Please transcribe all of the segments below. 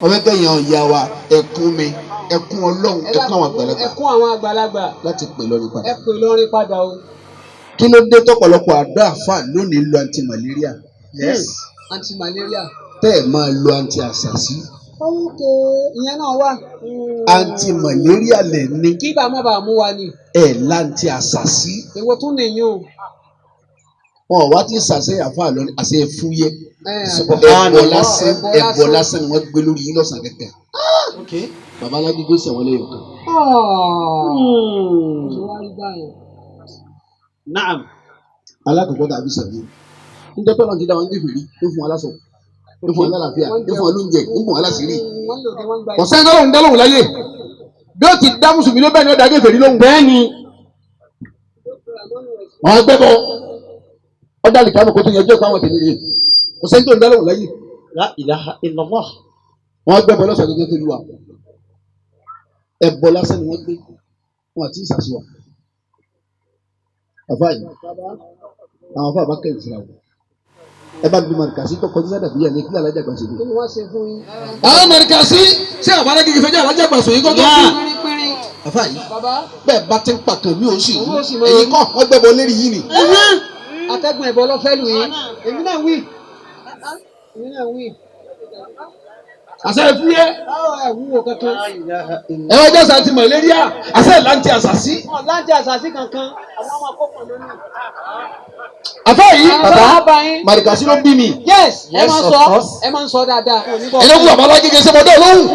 Ọbẹ̀ kẹ́yìn ọ̀ya wa ẹkún mi ẹkún ọlọ́run ẹkún àwọn àgbàlagbà Ẹkún àwọn àgbàlagbà láti pè lọ́rin padà. Ẹ pè lọ́rin padà o. Kí ló dé tọ́pọ̀lọpọ̀ àdó àfà lónìí lo anti malaria? Yes. Anti malaria. Tẹ́ ẹ̀ máa lo anti àṣàṣì. Ok, ìyẹn náà wà. Anti malaria lẹ̀ ní. Kí bá má bàa mú wa ni. Ẹ̀ láǹtí àṣàṣì. Èwo tún nìyẹn o. Wọn ò wá tí sàṣẹ àfà lónìí àṣẹ fúyẹ́. Ẹ Ẹbọ lásán ẹbọ lásán ni wọ́n gbé lórí yín lọ́sàn-án kẹ̀kẹ́. Okay. Bàbá alágbègbè sẹ̀wọ́n lẹ́yìn kan. Ṣé wàá rí báyẹn? Naam. Alákọ̀ọ́kọ́ tàbí sẹ̀wọ́n. Níjọ́ tọ́lọ́ ti dá wọn nífìrí tó fún wọn lásọ, tó fún wọn lálàáfíà, tó fún wọn lóúnjẹ, tó fún wọn láṣìírí. Wọ́n lò dé wọ́n gba Kò sẹ́ni tọ́lọ́hún dá lóhùn láyé. Bí ó ti dá Mùsùlùmí ló bẹ́ẹ̀ ni ó dá Gèfèrí lóhùn. Bẹ́ẹ̀ni. Àwọn ẹgbẹ́ bọ̀ ọ̀dà lè káàmù kó tó yanjú ẹ̀kọ́ àwọn tèmi rè. Kò sẹ́ni tó ń dá lóhùn láyé. La ilaha illallah. Wọ́n gbẹ́ bọ́ lọ́sàn-án gẹ́gẹ́ tó lù wá. Ẹ̀bọ lásán ni wọ́n gbé. Wọn àti ìsàsùwà. Bàbá yìí, àwọn afọ àbákẹ́ ìsira wọn. Ẹ bá bí Màrìkàsí tó kọjú sádà bíyà ní kílà alájà gbàsó. Kí ni wọ́n ṣe fún yín? Àwọn Màrìkàsí ṣé àwọn alágígí fẹjọ́ alájà gbàsó yìí kọ́ tó kú. Pínrín. Bàbá yìí, Bàbá, bẹ́ẹ̀ bá ti ń pàtó mi ò sì Owó wú. sì máa Èyí kọ́ wọ́n gbẹ́bọ lérí yìí ni. Atẹ́gùn ẹ̀bọ lọ́fẹ́ lù yín. Èmi náà wí. Èmi náà wí. Àṣẹ ìfúyẹ́. Báwo ẹ̀ wúwo kankan? La ilaha illallah. Ẹ wọ́n jẹ́ sàtì màlẹ́ríà. Àṣẹ ìlànà àṣàṣì. Wọ́n láǹtí àṣàṣì kankan. Àwọn ọmọ akókò lónìí. Àfá yìí, Bàbá yín. Màrìkàsí ló bí mi. Yes, ẹ Yes, máa ń of sọ course. ẹ máa ń sọ dáadáa. Ẹlẹ́kùn bàbá alágígí ṣe mọ́dọ̀ lóhùn.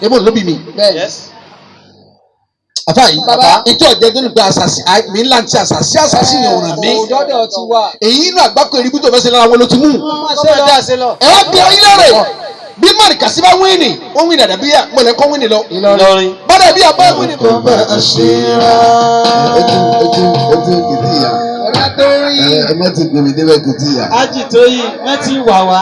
Ebo ló bí mi. Bẹ́ẹ̀ni. Yes. Àfá yìí, Bàbá. ètò ọ̀jẹ̀ tó ní pé àṣàṣì mi ńlá ti àṣàṣì àṣàṣì yẹn ò ràn mí. Òdọ́dọ̀ ti wà. Èyí inú àgbákò erigbú tó fẹ́ ṣe lára wọn ló ti mú. Wọ́n Kó ṣe máa lọ. dá sí lọ. Ẹ wá bí ọyìn lẹ́rẹ̀. Bí Màrìkàsí bá wíìnì, ó wíìnì àdàbíyà, mọ̀lẹ́ kọ́ wíìnì lọ. Ìlọrin. Bọ́dà bí àbá wíìnì. Ojú ojú ojú kìtì yà. Ọ̀rá tó rí. Ẹ má ti gbèmí débẹ̀ kìtì yà. Ájì tó yìí, mẹ́tì wà wá.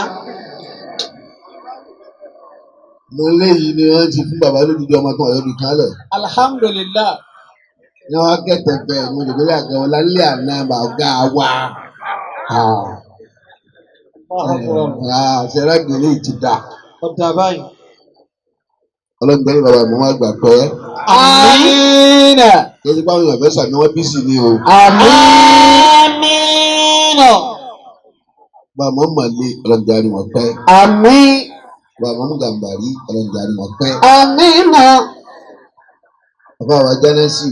Mo léyìí ni wọ́n ti fún bàbá lódìdí ọmọ kan ọ̀yọ́ nìkan lẹ̀. Alhamdulillah. Ní wọ́n kẹ̀tẹ̀ bẹ́ẹ̀ mo lè gbé àgbẹ̀ wọn lálẹ́ àná bàgá wa. Ṣẹlá gbélé ti dà. Ọ̀dà báyìí. Ọlọ́run gbẹ́rù bàbá mi wọ́n gbà pẹ́. Amina. Kí ẹ ti báwọn èèyàn fẹ́ sàmì wọ́n bísí ni o. Àmín. Bàmọ́ mọ̀lẹ́ ọlọ́run jàre wọn pẹ́. Àmín. Bàmọ́ mú gàmbàrí ọlọ́run jàre wọn pẹ́. Amina. Bàbá wa Jánẹ́sì,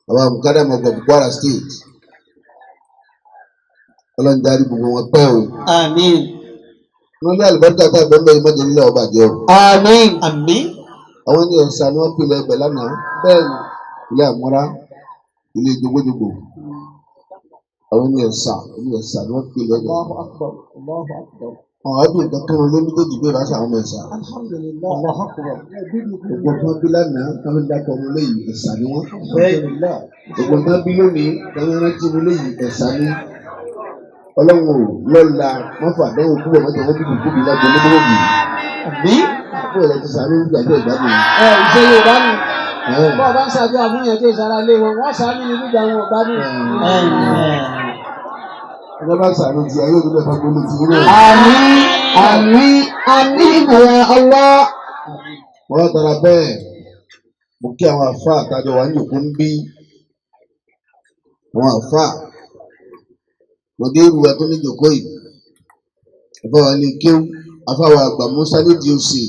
bàbá Mukada Mọ̀gbọ̀n Kwara State. Ọlọ́run jàre gbogbo wọn pẹ́ o. Àmín. Wọ́n ní àlùbáríkà tá a bẹ́ẹ̀ bẹ́ẹ̀ mọ́jọ nílẹ̀ ọba jẹ́ o. Àmín. Àmín. Àwọn ní ẹ̀sà ni wọ́n pèlè ẹbẹ̀ lánàá. Bẹ́ẹ̀ni. Ilé àmúra, ilé jogbojogbo. Àwọn ní ẹ̀sà, ní ẹ̀sà ni wọ́n pèlè ẹbẹ̀. Allahu akbar. Allahu akbar. Àwọn àbí nǹkan kan lé méjèèjì bí ìbáṣà àwọn ọmọ ẹ̀sà. Alhamdulillah. Allahu akbar. Gbogbo tí wọ́n bí lánàá, tí wọ́n dákọ̀ ọmọ léyìí, ẹ̀sà ni wọ́n. Alhamdulillah. Gbogbo tí wọ́n bí lónìí, tí wọ́n rántí ọmọ léyìí, ẹ̀sà ni. Ọlọ́run ò lọ́la, wọ́n fà dánwò kúbọ̀ mọ́tò wọ́n bíbí kúbi lágbo olóbóbì. Àmín. Àbúrò rẹ̀ ti sàánú ìgbàgbọ́ ìgbàgbọ́. Ẹ ìṣe Yorùbá nù. Ẹ̀ Bọ́ọ̀ bá ń ṣàdúrà fún yẹn tó ìsara lé wọn, wọ́n ṣàánú ní gbígbà wọn ò gbádùn. ẹ bá sàánú ti ayé òdúdó ẹ̀fọ́ gbóló ti rú. Àmín. Àmín. Àmín ya Allah. Wọ́n wá tara bẹ́ẹ̀ mo kí àwọn àfa àtàjọ wà ní òkú ń bí àwọn àfa mọ̀dé ìrùwà tó ní jòkó yìí àfa wa lè kéwú àfa wa àgbà Musa nídìí òsì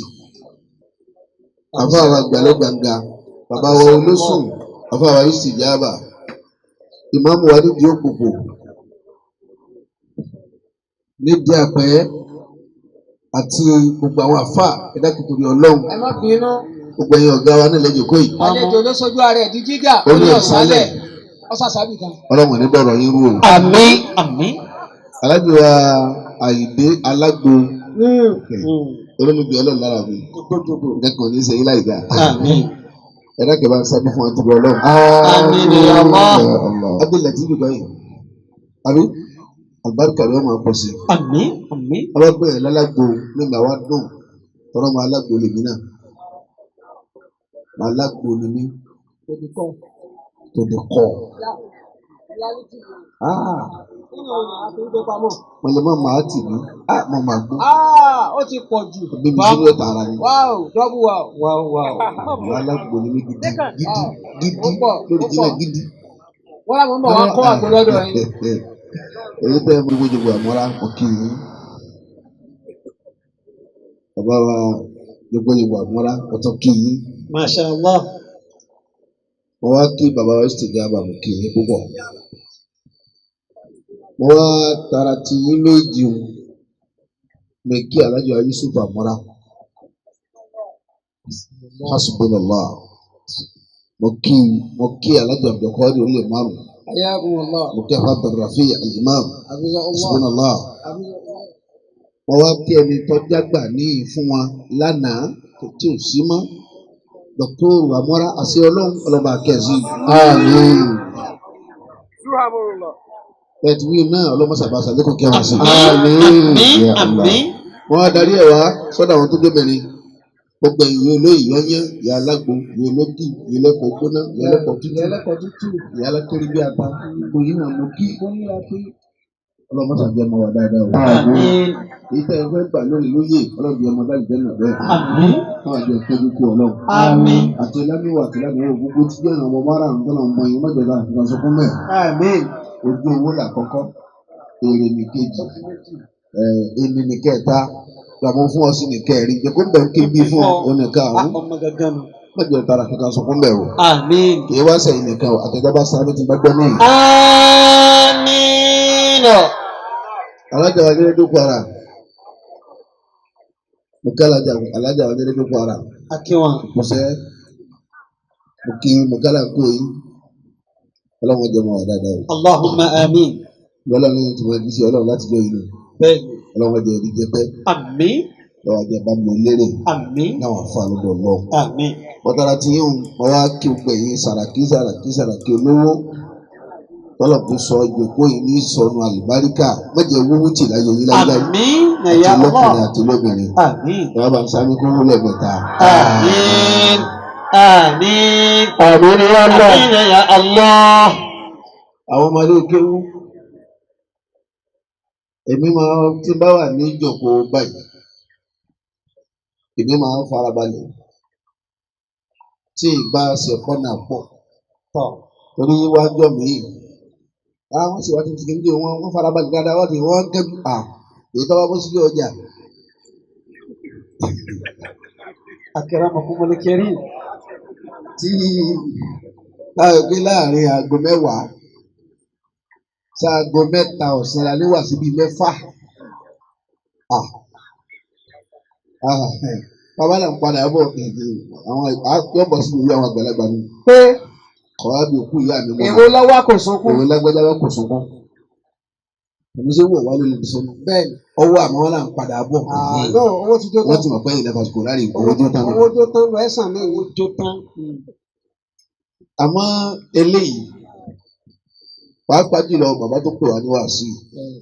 àfa wa àgbà lọ́gbàǹgà bàbá wa olóṣùn àfa wa ìsìjáàbà ìmáàmù wa nídìí òkùnkùn nídìí àpẹ́ àti gbogbo àwọn àfa ẹ̀dá kìtòrí ọlọ́run Ẹ má bínú. gbogbo ẹ̀yin ọ̀gá wa nílẹ̀ jòkó yìí Àlejò ló sojú ara ẹ̀ di gíga. Ó ní ọ̀sálẹ̀. Ọ̀sàsábì kan. Ọlọ́run ní bọ̀rọ̀ yín rú o. Àmín. Àmín. Alájọ wa Àyìndé Alágbo olómìnira ọlọ́run lára mi nǹkan kan ò ní sẹ́yìn láì dáa. Àmín. Ẹ̀dá kẹfà ń sábẹ́ fún àtúbọ̀ ọlọ́run. Àmín ya Allah. Abdul Latif báyìí àbí àlùbáríkà rẹ̀ máa pọ̀ sí i. Àmín. Àmín. Ọlọ́gbẹ́ ẹ̀ lálágbo nígbà wa dùn tọrọ máa alágbo lèmi náà. Máa alágbo ni mí tòdì kọ́. Ah, mo lè má màá tì mí. Ah, mo máa gbó. Ah, ó ti pọ̀ jù. Bí mi sínú ẹ̀ta ara ni. Wow, double wow. Wow, wow. Àwọn alágbó ni mí gidi gidi gidi Ó pọ̀, lórí ó jìnnà pọ̀. gidi. Wọ́n làwọn ń bọ̀ wá kọ́ àgbo lọ́dọ̀ yín. Èyí tẹ́ mo gbogbo àmọ́ra kò kí yín. Bàbá wa gbogbo àmọ́ra ọ̀tọ̀ kí yín. Masha Allah. Mo wá kí bàbá wa Istijaba mo kí yín púpọ̀. Mo wá tara ti yín méjì o. Mo kí Alhaji wa Yusuf àmọ́ra. Hasbunallah. Mo kí Alhaji Abdulkadir olè márùn-ún. Ayakumullah. Mo kí Afa Abdulrafi Al-Imam. Hafizahullah. Hasbunallah. Hafizahullah. Wọ́n wá kí ẹni tọ́jágbà ní ìfún wa lánàá kò tí ò sí mọ́. Dr. Amora àṣẹ ọlọ́run ọlọ́ba akẹ́sì. Àmín. Ẹ̀tùwí náà ọlọ́mọṣàbàṣà lẹ́kọ̀ọ́ kẹwàá sí. Àmín. Ya Allah. Àmín. Wọ́n á darí ẹ̀ wá sọ́dọ̀ àwọn tó jóbìnrin. Gbogbo ẹ̀yìn olóyè yọ́nyán, ìyá alágbo, ìyá ológì, ìyá ẹlẹ́kọ̀ọ́ gbóná, ìyá ẹlẹ́kọ̀ọ́ tútù, Ìyẹlẹ́kọ̀ọ́ tútù. ìyá alákórí bí ata. Gbogbo yìí náà mo kí. Ọlọ́mọṣàjẹ́ mọ́ wa dáadáa o. Àmín. Èyí tẹ́ ẹ fẹ́ gbà lónìí lóye ọlọ́run ọmọ bá ìjẹ́ náà bẹ́ẹ̀. Àmín. Káwọn àjọ ìtọ́jú kú ọlọ́run. Àmín. Àti lámìwò àti lámìwò gbogbo tí jẹ́ ìrànwọ́ márùn-ún tó náà mọ ìyẹn mọ́jọba àfihàn sọ fún mẹ́ẹ̀. Àmín. Ojú owó làkọ́kọ́, èrè ní kejì, èmi ní kẹta, gbàmọ́ fún ọ sí ní kẹrin, jẹ́ kó bẹ̀ ń ké bí fún ọ onìkan àrùn, Ọmọ gangan nù. mọ́jọ tara kankan sọ fún bẹ́ẹ̀ o. Àmín. Kì í wá sẹ́yìn nìkan o, àtẹ̀jọba sáré ti gbàgbọ́ náà. Àmín. Alájà wa nílé dókòó ara. Mo kí alájà wa nílé dókòó ara. Akínwọ̀n. Mọ̀sẹ́ mo kí mo kálá kó yín ọlọ́run jẹ́ mọ́ wa dáadáa o. Allahumma àmín. Ọlọ́run ní tí wọ́n di sí ọlọ́run láti jọ inú Bẹ́ẹ̀ni. ọlọ́run jẹ́ ẹ̀rí jẹ́ pẹ́ Àmín. lọ́wọ́ jẹ́ bá mi lérè Àmín. náà fà lọ́dọ̀ lọ. Àmín. Bọ́tara tí yín mo wá kí o pè yín sàràkí sàràkí sàràkí olówó tọ́lọ̀ tó sọ ìjòkó yìí ní sọnù àlùbáríkà mọ̀jẹ̀ wúwú tì láyé yín láyé Àmín. àti Ya lọ́kùnrin Allah. àti lóbìnrin. Àmín. Ìwà bá ń sáré kó wúlẹ̀ mẹ́ta. Àmín. Àmín. Àmín ya Allah. Àmín ya Allah. Àwọn ọmọdé kéwú èmi máa tí bá wà ní ìjókòó báyìí èmi máa ń farabalẹ̀ tí ìbá ṣẹ̀kọ́nà pọ̀ Tọ́. torí wájọ́ mi àwọn sì wá ti ti kéde wọn wọ́n farabalẹ̀ dáadáa wọ́n ti wọ́n kẹ́jú à èyí tó bá bọ́ sí ọjà Akramakumul karim. tí táwọn gbé láàrin aago mẹ́wàá sáago mẹ́ta ọ̀sán la níwà síbi mẹ́fà. Ah, ah, bàbá náà ń padà bọ̀ àwọn yọ̀bọ̀ sí ìwé àwọn àgbàlagbà ni Pé kọ̀ọ̀rọ̀ bí òkú ìyá mi mọ́ èwo lọ́wọ́ kò sunkún. òun lágbájá bá kò sunkún. Èmi ṣe wọ̀ wá lórí ìsọnù. Bẹ́ẹ̀ni. Ọwọ́ àmọ́ wọn là ń padà bọ̀. Àlọ́ owó ti jó Wọ́n tán. ti mọ̀ pé ìlẹ̀ fàṣukò láre owó tó tán. Owó jó tán lọ ẹ̀sán mi. Owó jó tán. Àmọ́ eléyìí pàápàá jùlọ bàbá tó pè wá ní wàásù yìí,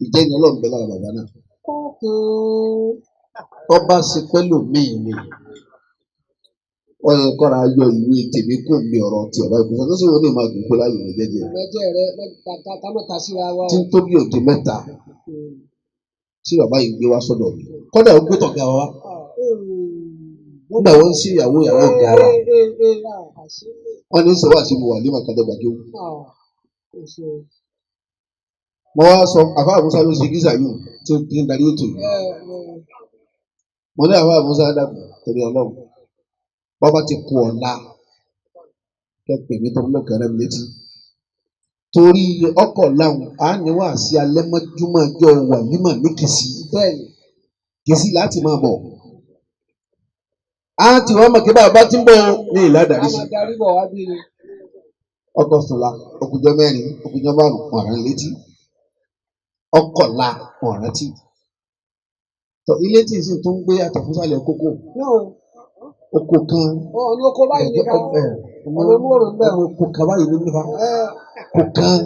ìjẹ́ni Ọlọ́run bẹ lára bàbá náà. Ọba ṣe pẹ́lú míì ni wọ́n yẹ kọ́ra yọ ìwé tèmi kò mi ọ̀rọ̀ tiẹ̀ báyìí kò sọ́dọ̀ sí wọn ní ìmọ̀ àdúgbò láàyè mi jẹ́jẹ́ Ìrẹ́jẹ rẹ ká má ta síra wa tí o. ń tó bí òde mẹ́ta tí bàbá yìí gbé wá sọ́dọ̀ mi kọ́dà ó gbé tọ̀gá wa wá nígbà wọ́n ń sí ìyàwó ìyàwó ọ̀gá wa wọ́n ní sọ wá sí mo wà ní màkàdọ́gba kéwù mo wá sọ àfáà Musa ló ṣe gíza yìí tí ó ti ń darí ètò yìí mo ní àfáà Musa dàgbà torí Ọlọ́run bàbá ti kú ọ̀la kẹ́pẹ́ mi tọ́lọ́ kẹrẹ́ mi létí torí ọkọ̀ làwọn á ní wá sí alẹ́ mọ́júmọ́ ọjọ́ wà nímọ̀ ní kìsì Bẹ́ẹ̀ni. kìsì láti máa bọ̀ á ti wọ́n mọ̀ kí bàbá ti ń bọ̀ ní ìlà A àdàrí sí máa darí bọ̀ wá bí ni. ọkọ̀ sùnla ọkùnjọ́ mẹ́rin ọkùnjọ́ márùn-ún ọ̀ràn létí ọkọ̀la ọ̀ràn tí tọ ilé tí ìsìn tó ń gbé àtọ̀fúnṣálẹ̀ kókó Náà oko kan ọ̀nà oko báyìí ní ká ọ̀nà olóòrùn ń bẹ̀ o. oko kan báyìí ló nípa Ẹ kò kan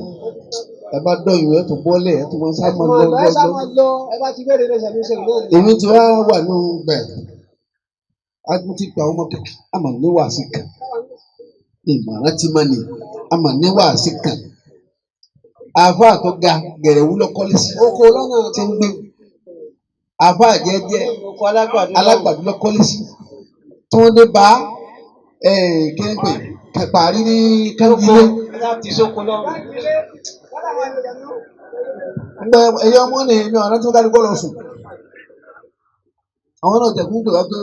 ẹ bá dọ̀yìn ẹ tó bọ́lẹ̀ ẹ tó máa sá máa lọ ẹ sá lọ lọ. máa lọ ẹ bá ti bẹ̀rẹ̀ lẹ́sẹ̀ ló ṣe náà ni. Èmi ti wá wà nù bẹ̀ a ti pa ọmọ kẹ̀kẹ́ a mà ní wàásì kan ìmọ̀ràn ti máa nì a mà ní wàásì kan Àáfàá tó ga gẹ̀rẹ̀wú lọ́kọ́lé sí. Oko lọ́nà Tí ń gbé. Àáfàá jẹ́jẹ́ Oko alágbàdo. alágbàdo lọ́kọ́lé sí. Tí wọ́n dé bá kí ni pè parí ní kángilé. Láti sóko lọ́rùn. Ngbẹ ẹyọ ọmọ ni èmi ọ̀rẹ́ tí wọ́n kárí kọ́ lọ sùn. Àwọn náà tẹ̀kún pè wá pé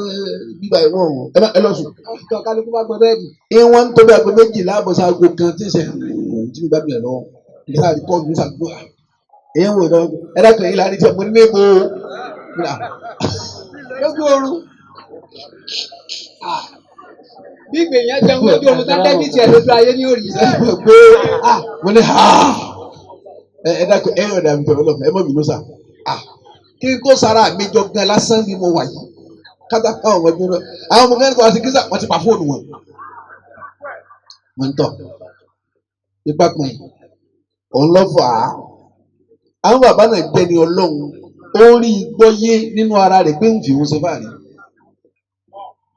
bíbá ìwọ̀n o ẹ lọ sùn. Ọ̀tọ̀ kálukú bá gbọ́ bẹ́ẹ̀dì. Ìwọ̀n ń tóbi àgbo méjìlá àbọ̀sá aago kan tí ń sẹ̀ tí ń gbà mí lọ́wọ́. Ìgbà tí kọ́ mi sàgbọ́. Èyí wò lọ ẹ dákun èyí láti tẹ̀ mo ní mo. Lójú oorun. Bí ìgbèyàn jẹun lójú oorun tá dẹ́bìtì ẹ̀ lójú ayé ní òrì. Pé mo ní ha ẹ dákun ẹ yọ̀ dàbí tẹ̀wọ́ lọ́fọ̀ ẹ mọ̀ bínú sà. Kí n kó sara mi jọ gan lásán bí mo wà yìí. Kátà káwọn ọmọ ẹgbẹ́ náà. Àwọn ọmọ kẹ́kọ̀ọ́ àti kísà wọ́n ti pa fóònù wọn. Mo ń tọ̀. Ipa pin òun lọ fà á. Àwọn bàbá náà jẹ́ ni Ọlọ́run. Ó rí gbọ́yé nínú ara rẹ̀ pé ń fi òun ṣe fáàrí.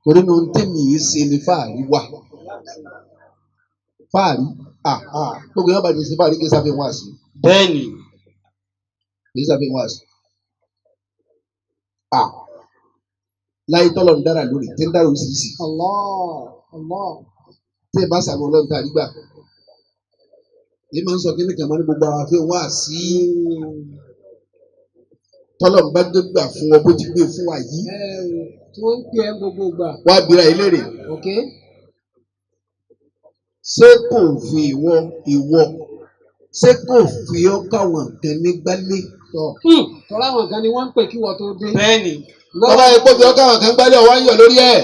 Torí nu tèmi yìí ṣe ni fáàrí wà. Fáàrí gbogbo yẹn bá ti ṣe fáàrí kí sáfẹ́ wá sí. Bẹ́ẹ̀ni. Kì í sáfẹ́ wá sí. Láyé tọ́lọ̀ ń dára lórí tí ń dára oríṣiríṣi. Allah Allah. Tí ẹ bá sàmì Ọlọ́run tá a rí gbà. Èyí máa ń sọ kíní kan máa ní gbogbo àwọn àfihàn wá sí. Tọ́lọ̀ ń bá gbé gbà fún ọ bó ti gbé fún wa yìí. Tí wọ́n ń pè ẹ́ gbogbo ìgbà. Wá bira ìlérè. Ok. Ṣé kò fi ìwọ ìwọ? Ṣé kò fi ọ́ káwọn nǹkan nígbálé? Tọ̀. Tọ́lá àwọn kan ni wọ́n ń pè kí wọ́n tó dé. Bẹ́ẹ̀ni. Bàbá yẹn kó fi ọ́ káwọn kan gbálé ọ̀wá ń yọ̀ lórí ẹ̀.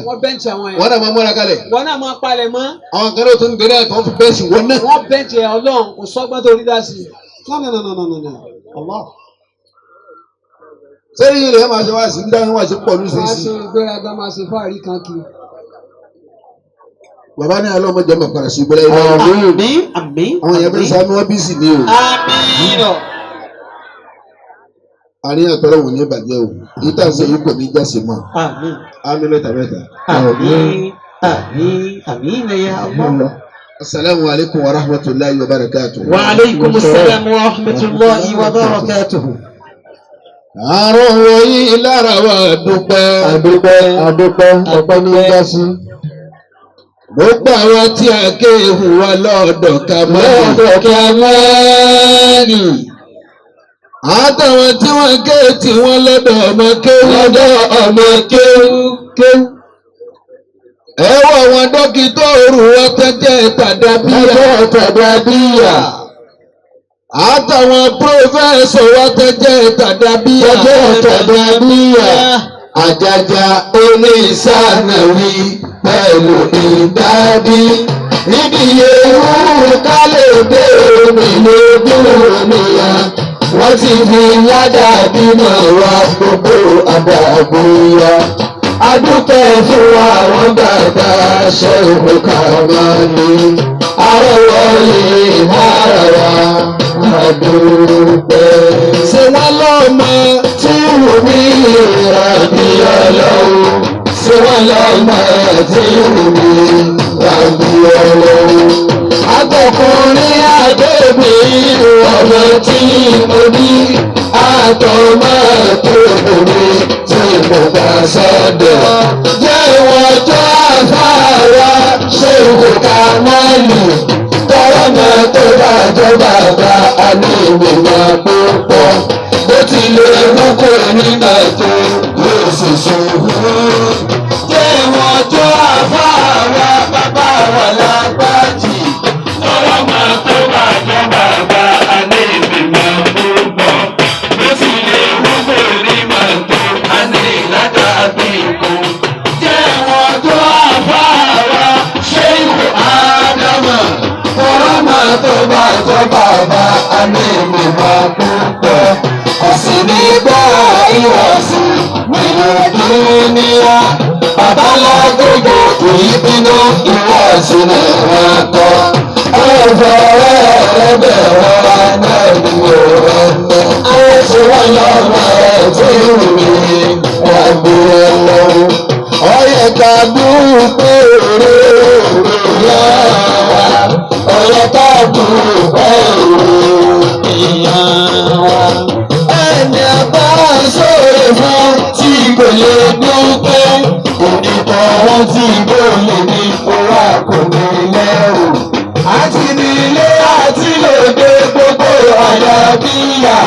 Wọ́n bẹ́ǹchì àwọn yẹn. Wọ́n náà máa múra kalẹ̀. Wọ́n náà máa palẹ̀ mọ́. Àwọn kan náà tún délẹ̀ tó ń fi bẹ́ẹ̀sì wọ́n náà. Wọ́n bẹ́ǹchì ẹ̀ Ọlọ́run kò sọ́gbọ́n tó rí dá sí i. No no no no no no. Allah. Sẹ́yìn yìí lè máa ṣe wá sí bí dáhùn wá sí pọ̀ Máa lóṣooṣì. ṣe ìgbéraga máa ṣe fáàrí kan kiri. Bàbá ní alọ́mọdé ọmọ padà sí ìgbéra ilé. Àmín. Àmín. Àwọn èèyàn fi ń sanu wọn bísí ni o. Àmín. Àríyàn tọrọ wò ní ìbàjẹ́ o. Yìí tá à ń sọ yìí kò ní jáse mọ́. Àmín. Àmín mẹ́ta mẹ́ta. Àmín. Àmín. Àmín ya Allah. Asalaamu alaykum wa rahmatulahi wa barakatuh. Wa alaykum assalam wa rahmatulahi wa barakatuhu. Àrùn wọ̀nyí lára wa dúpẹ́. Adúpẹ́ adúpẹ́ ọpẹ́ ní í já sí. Gbogbo àwọn tí a ké hùwà lọ́dọ̀ ká mọ́. Lọ́dọ̀ Kamali. Àtàwọn tí wọ́n ké tí wọ́n lọ́dọ̀ ọmọ kéwú. Lọ́dọ̀ ọmọ kéwú kéwú. Ẹ wọ àwọn dókítà òru wọn tẹ́tẹ́ tàdá bíyà. Lọ́dọ̀ tàdá bíyà. Àtàwọn pírọ́fẹ́sọ̀ wọn tẹ́tẹ́ tàdá bíyà. Lọ́dọ̀ tàdá bíyà. Àjàjà onísànàwí pẹ̀lú ìdádí. Níbi ewu kálẹ̀ dé omi lójú omi ya. Wọ́n ti fi ládàá bímọ wa gbogbo àdàbòyà. Adúpẹ́ fún àwọn bàbá ṣẹ́gun Kàmálì. Arọ́wọ́lé ara wa adúpẹ́. Ṣé wọ́n lọ́mọ Tí wù mí ràbí ọlọ́run? Ṣé wọ́n lọ́mọ tí wù mí ràbí ọlọ́run? Àtọkùnrin àdébí ọmọ tí mo ní àtọmọ tó bò mí tí mo bá sọ́dọ̀. Jẹ́ ìwọ̀n tó àfáàrà ṣé ìwò Kàmálì? Tọrọ mọ tó bá jọ bàbá àní ìwé púpọ̀. Bó tilẹ̀ mú kó nígbà tó yóò sì ṣubú. Jẹ́ ìwọ̀n tó àfáàrà bàbá wà lágbájì. Tọrọ mọ tó bá jọ bàbá àní ìwé púpọ̀. Bó tilẹ̀ mú kó nígbà tó àní ìlàdàbí kù. Jẹ́ ìwọ̀n tó àfáàrà ṣé ìwò Ádámà. Tọrọ mọ tó bá jọ bàbá àní ìwé púpọ̀. Kò sí nígbà ìwọ̀sí nínú dúníyà. Bàbá lágbègbè kìí bínú ìwọ̀sí ní wọn kọ́. Ẹ̀fọ́ rẹ̀ bẹ̀rẹ̀ wá náà ní òun. Ó ṣe wọ́n lọ́mọ ẹ̀ tí mi wà bí ọlọ́run. Ọyẹ ká dúpẹ́ òré òré yá wa. Ọyẹ ká dúpẹ́ òré. kò lè dúpẹ́. Òdìtọ̀ wọn ti gbòòlè ní kóra kò ní lẹ́rù. Àti nílé àti lòde gbogbo ọ̀yà bíyà.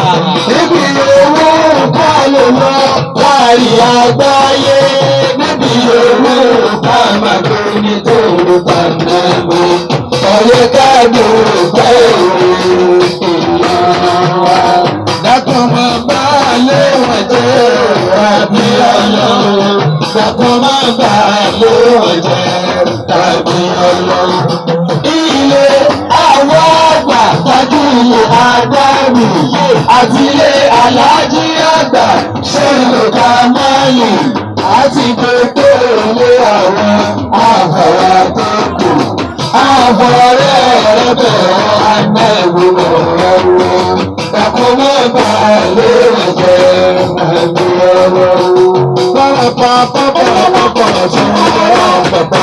Níbi owó ká ló lọ láàrin àgbáyé. Níbi owó ká máa gbé nítorí tàbí. Ọ̀yẹ́ ká dúpẹ́ èèyàn wa. Dákun máa bá lé wọn jẹ́ àbí ọlọ́run. Dákun máa bá lé wọn jẹ́ tàbí ọlọ́run. Ilé àwọn àgbà tajú ilé adáàbì àti ilé aláàjì àgbà ṣe lòkà máàlì àti gbogbo ilé àwọn àfọwọ́ tó kù. Àfọ̀rẹ́ rẹ̀ bẹ̀rẹ̀ àmẹ́wò ọ̀rọ̀. Dákun máa bá lé wọn jẹ́ àbí ọlọ́run. Bára pa pápá pápá sọ̀rọ̀ pápá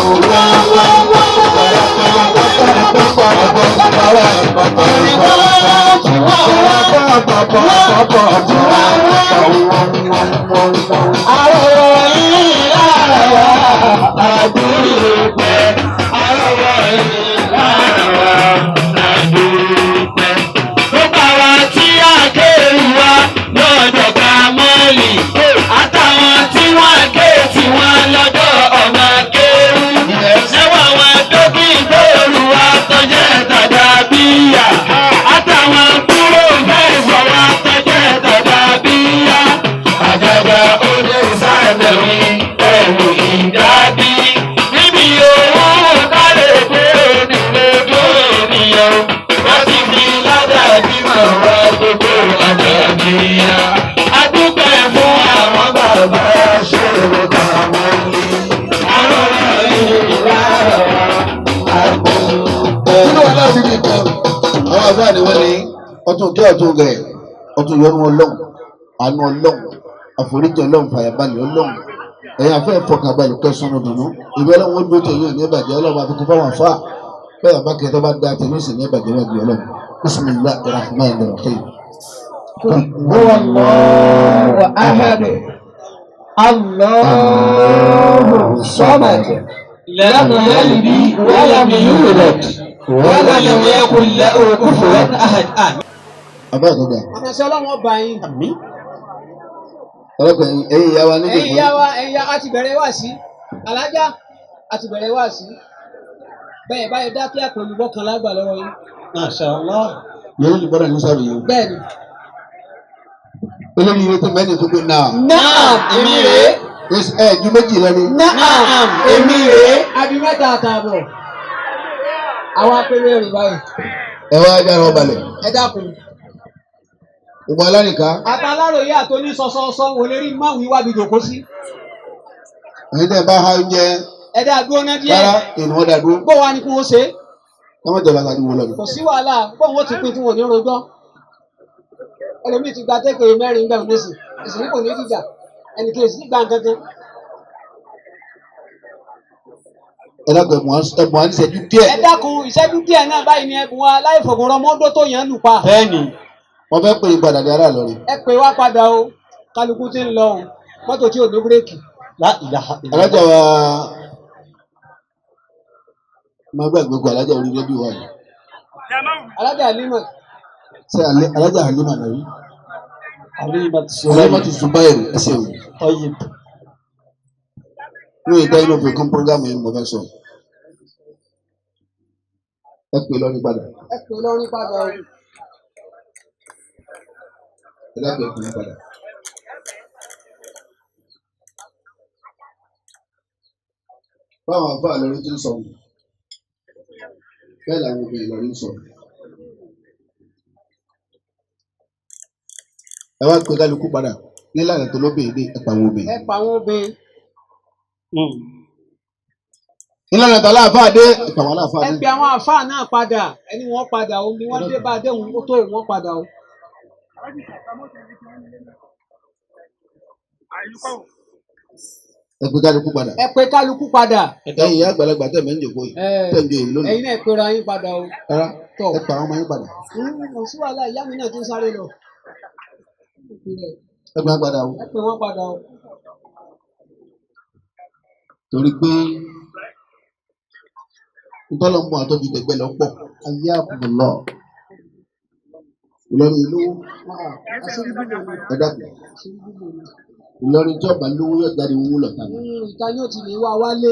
Àtàwọn tí wọ́n ké tí wọ́n lọ́dọ̀ ọmọ kéwú. Ṣẹ́wọ̀n àwọn dókítà olùwà tọ́jẹ́ tàdá bíyà. Àtàwọn kúrò fẹ́sọ̀ wa tọ́jẹ́ tàdá bíyà. Àgàgà òde sàdẹ̀mí ẹ̀rù ìdádí. Níbi owó kálẹ̀ dé nílé tó ènìyàn. Wọ́n ti fi ládàá bímọ wá gbogbo àdàbíyà. A dúpẹ́ fún àwọn bàbá ṣòro táwọn ní. Àwọn ìlànà àgbò. Nínú wọn láti rí nǹkan àwọn àfáà ni wọ́n ní ọtún kí ọtún gẹ̀ ọtún yọnu ọlọ́run àánú ọlọ́run àforíjì ọlọ́run fàyàbalẹ̀ ọlọ́run ẹ̀yin afẹ́ ìfọkànbalẹ̀ kẹsàn-án dùnú ìwé ọlọ́run ó dúró tẹ̀yìn ní ìbàjẹ́ ọlọ́run àfikún fáwọn àfáà bẹ́ẹ̀ bá kẹtọ́ bá da tẹ̀yìn sì ní ìbàjẹ́ wájú ọlọ́run bismillahir rahmanir rahim. هو الله أحد الله الصمد لم يلد ولم يولد ولم يكن له كفوا أحد. Àbá àtọ́gbà Àmì ọlọ́run ọba yín. ọlọ́pàá ẹ̀yin ìyá wa nílé Ẹ̀yin ìyá wa, ẹ̀yin ìyá a ti bẹ̀rẹ̀ wá sí. Alájà a ti bẹ̀rẹ̀ wá sí. Bẹ́ẹ̀ báyìí dákẹ́ àpòlùbọ́ kan lágbà lọ́wọ́ yín. Masha Allah. yóò ní gbọ́dọ̀ ní sọ̀rọ̀ yìí. Bẹ́ẹ̀ni. Olórí ilé tó mẹ́rin tó gbé náà. Naam, èmi rèé. Ẹ ju méjì lọ ni. Naam, èmi rèé. Abi mẹ́ta àtààbọ̀. Àwọn apẹ̀rẹ̀ rẹ̀ báyìí. Ẹ wá dára ọbalẹ̀. Ẹ dákun. Gbogbo alárìnká. Àtàláròyé àtòní sọsọsọ wò lè rí máwùí wábi jòkó sí. Ẹ̀yin tẹ́ ẹ bá ha oúnjẹ Ẹ dá dúró ná díẹ̀. rárá ènìyàn wọn dá dúró. Bó wa ni kí wọ́n ṣe é? Káwọn jọba àti wọn lọ ni. Kò sí wàhálà bóun ó ti pín tí wọn ò ní rojọ́. Ẹlòmíì ti gba tẹ́kẹ̀ẹ́ mẹ́rin bẹ́ẹ̀ nísìn. Ìsìn kò ní dìjà. Ẹnì kejì sì gba nǹkan kan. Ẹ dákun ẹ̀bùn á ní ìṣẹ́jú díẹ̀. Ẹ dákun ìṣẹ́jú díẹ̀ náà báyìí ni ẹ̀bùn wa láì fọ̀gùn rọmọdó tó yàn án lù pa. Bẹ́ẹ̀ni. Wọ́n fẹ́ pè é padà ní ará Ìlọrin. Ẹ pè wá padà o. Kálukú ti ń lọ o. Mọ́tò tí ò ní bírèkì. La ilaha illallah. Alájà wa máa gbàgbé gbogbo alájà orí rédíò wa yìí. Alájà Límọ̀. Ṣé alájà Halima nàrí? Halimatu Halima Zubair. ti Zubair ẹsẹ̀ o. Tayyib. Ní ìdá inú òfin kún púrógámù yìí ni mo fẹ́ sọ. Ẹ pè lọ́rin padà. Ẹ pè lọ́rin padà o. Ẹ dákun ẹ pè é padà. Báwọn àfáà lọrin ti ń sọ̀rọ̀. Bẹ́ẹ̀ làwọn obìnrin lọrin ń sọ̀rọ̀. Ẹ wá pé kálukú padà nílànà tó lóbìnrin dé ẹ pa àwọn Ẹ obìnrin. pa àwọn obìnrin. Nílànà tó aláàfáà dé ẹ pa àwọn aláàfáà Ẹ dé. pe àwọn àfáà náà padà. Ẹni wọ́n padà o. Ni wọ́n dé bá a dé òun ó tó wọ́n padà o. Ẹ pé kálukú padà. Ẹ pe kálukú padà. Ẹ̀yin ìyá àgbàlagbà tẹ̀ mí ń jòkó yìí. Ẹ Tẹ̀ ń jòyè lónìí. ẹ̀yin náà pera yín padà o. Rárá Tọ̀. ẹ pa àwọn ọmọ yín padà. Kò sí wàhálà ìyá mi náà ti ń sáré lọ. Ẹ pa padà o. Ẹ pè wọ́n padà o. Torí pé ntọ́lọ́mú àtọ́jú dẹ̀gbẹ́ lọ pọ̀. Ayyakumullah. Ìlọrin ìlú Àṣírí bíbò ni. ẹ dákun. Àṣírí bíbò ni. Ìlọrin tí ọba lówó yóò jáde owó lọ́ta ni. Ìta ni ó ti lè wá wálé.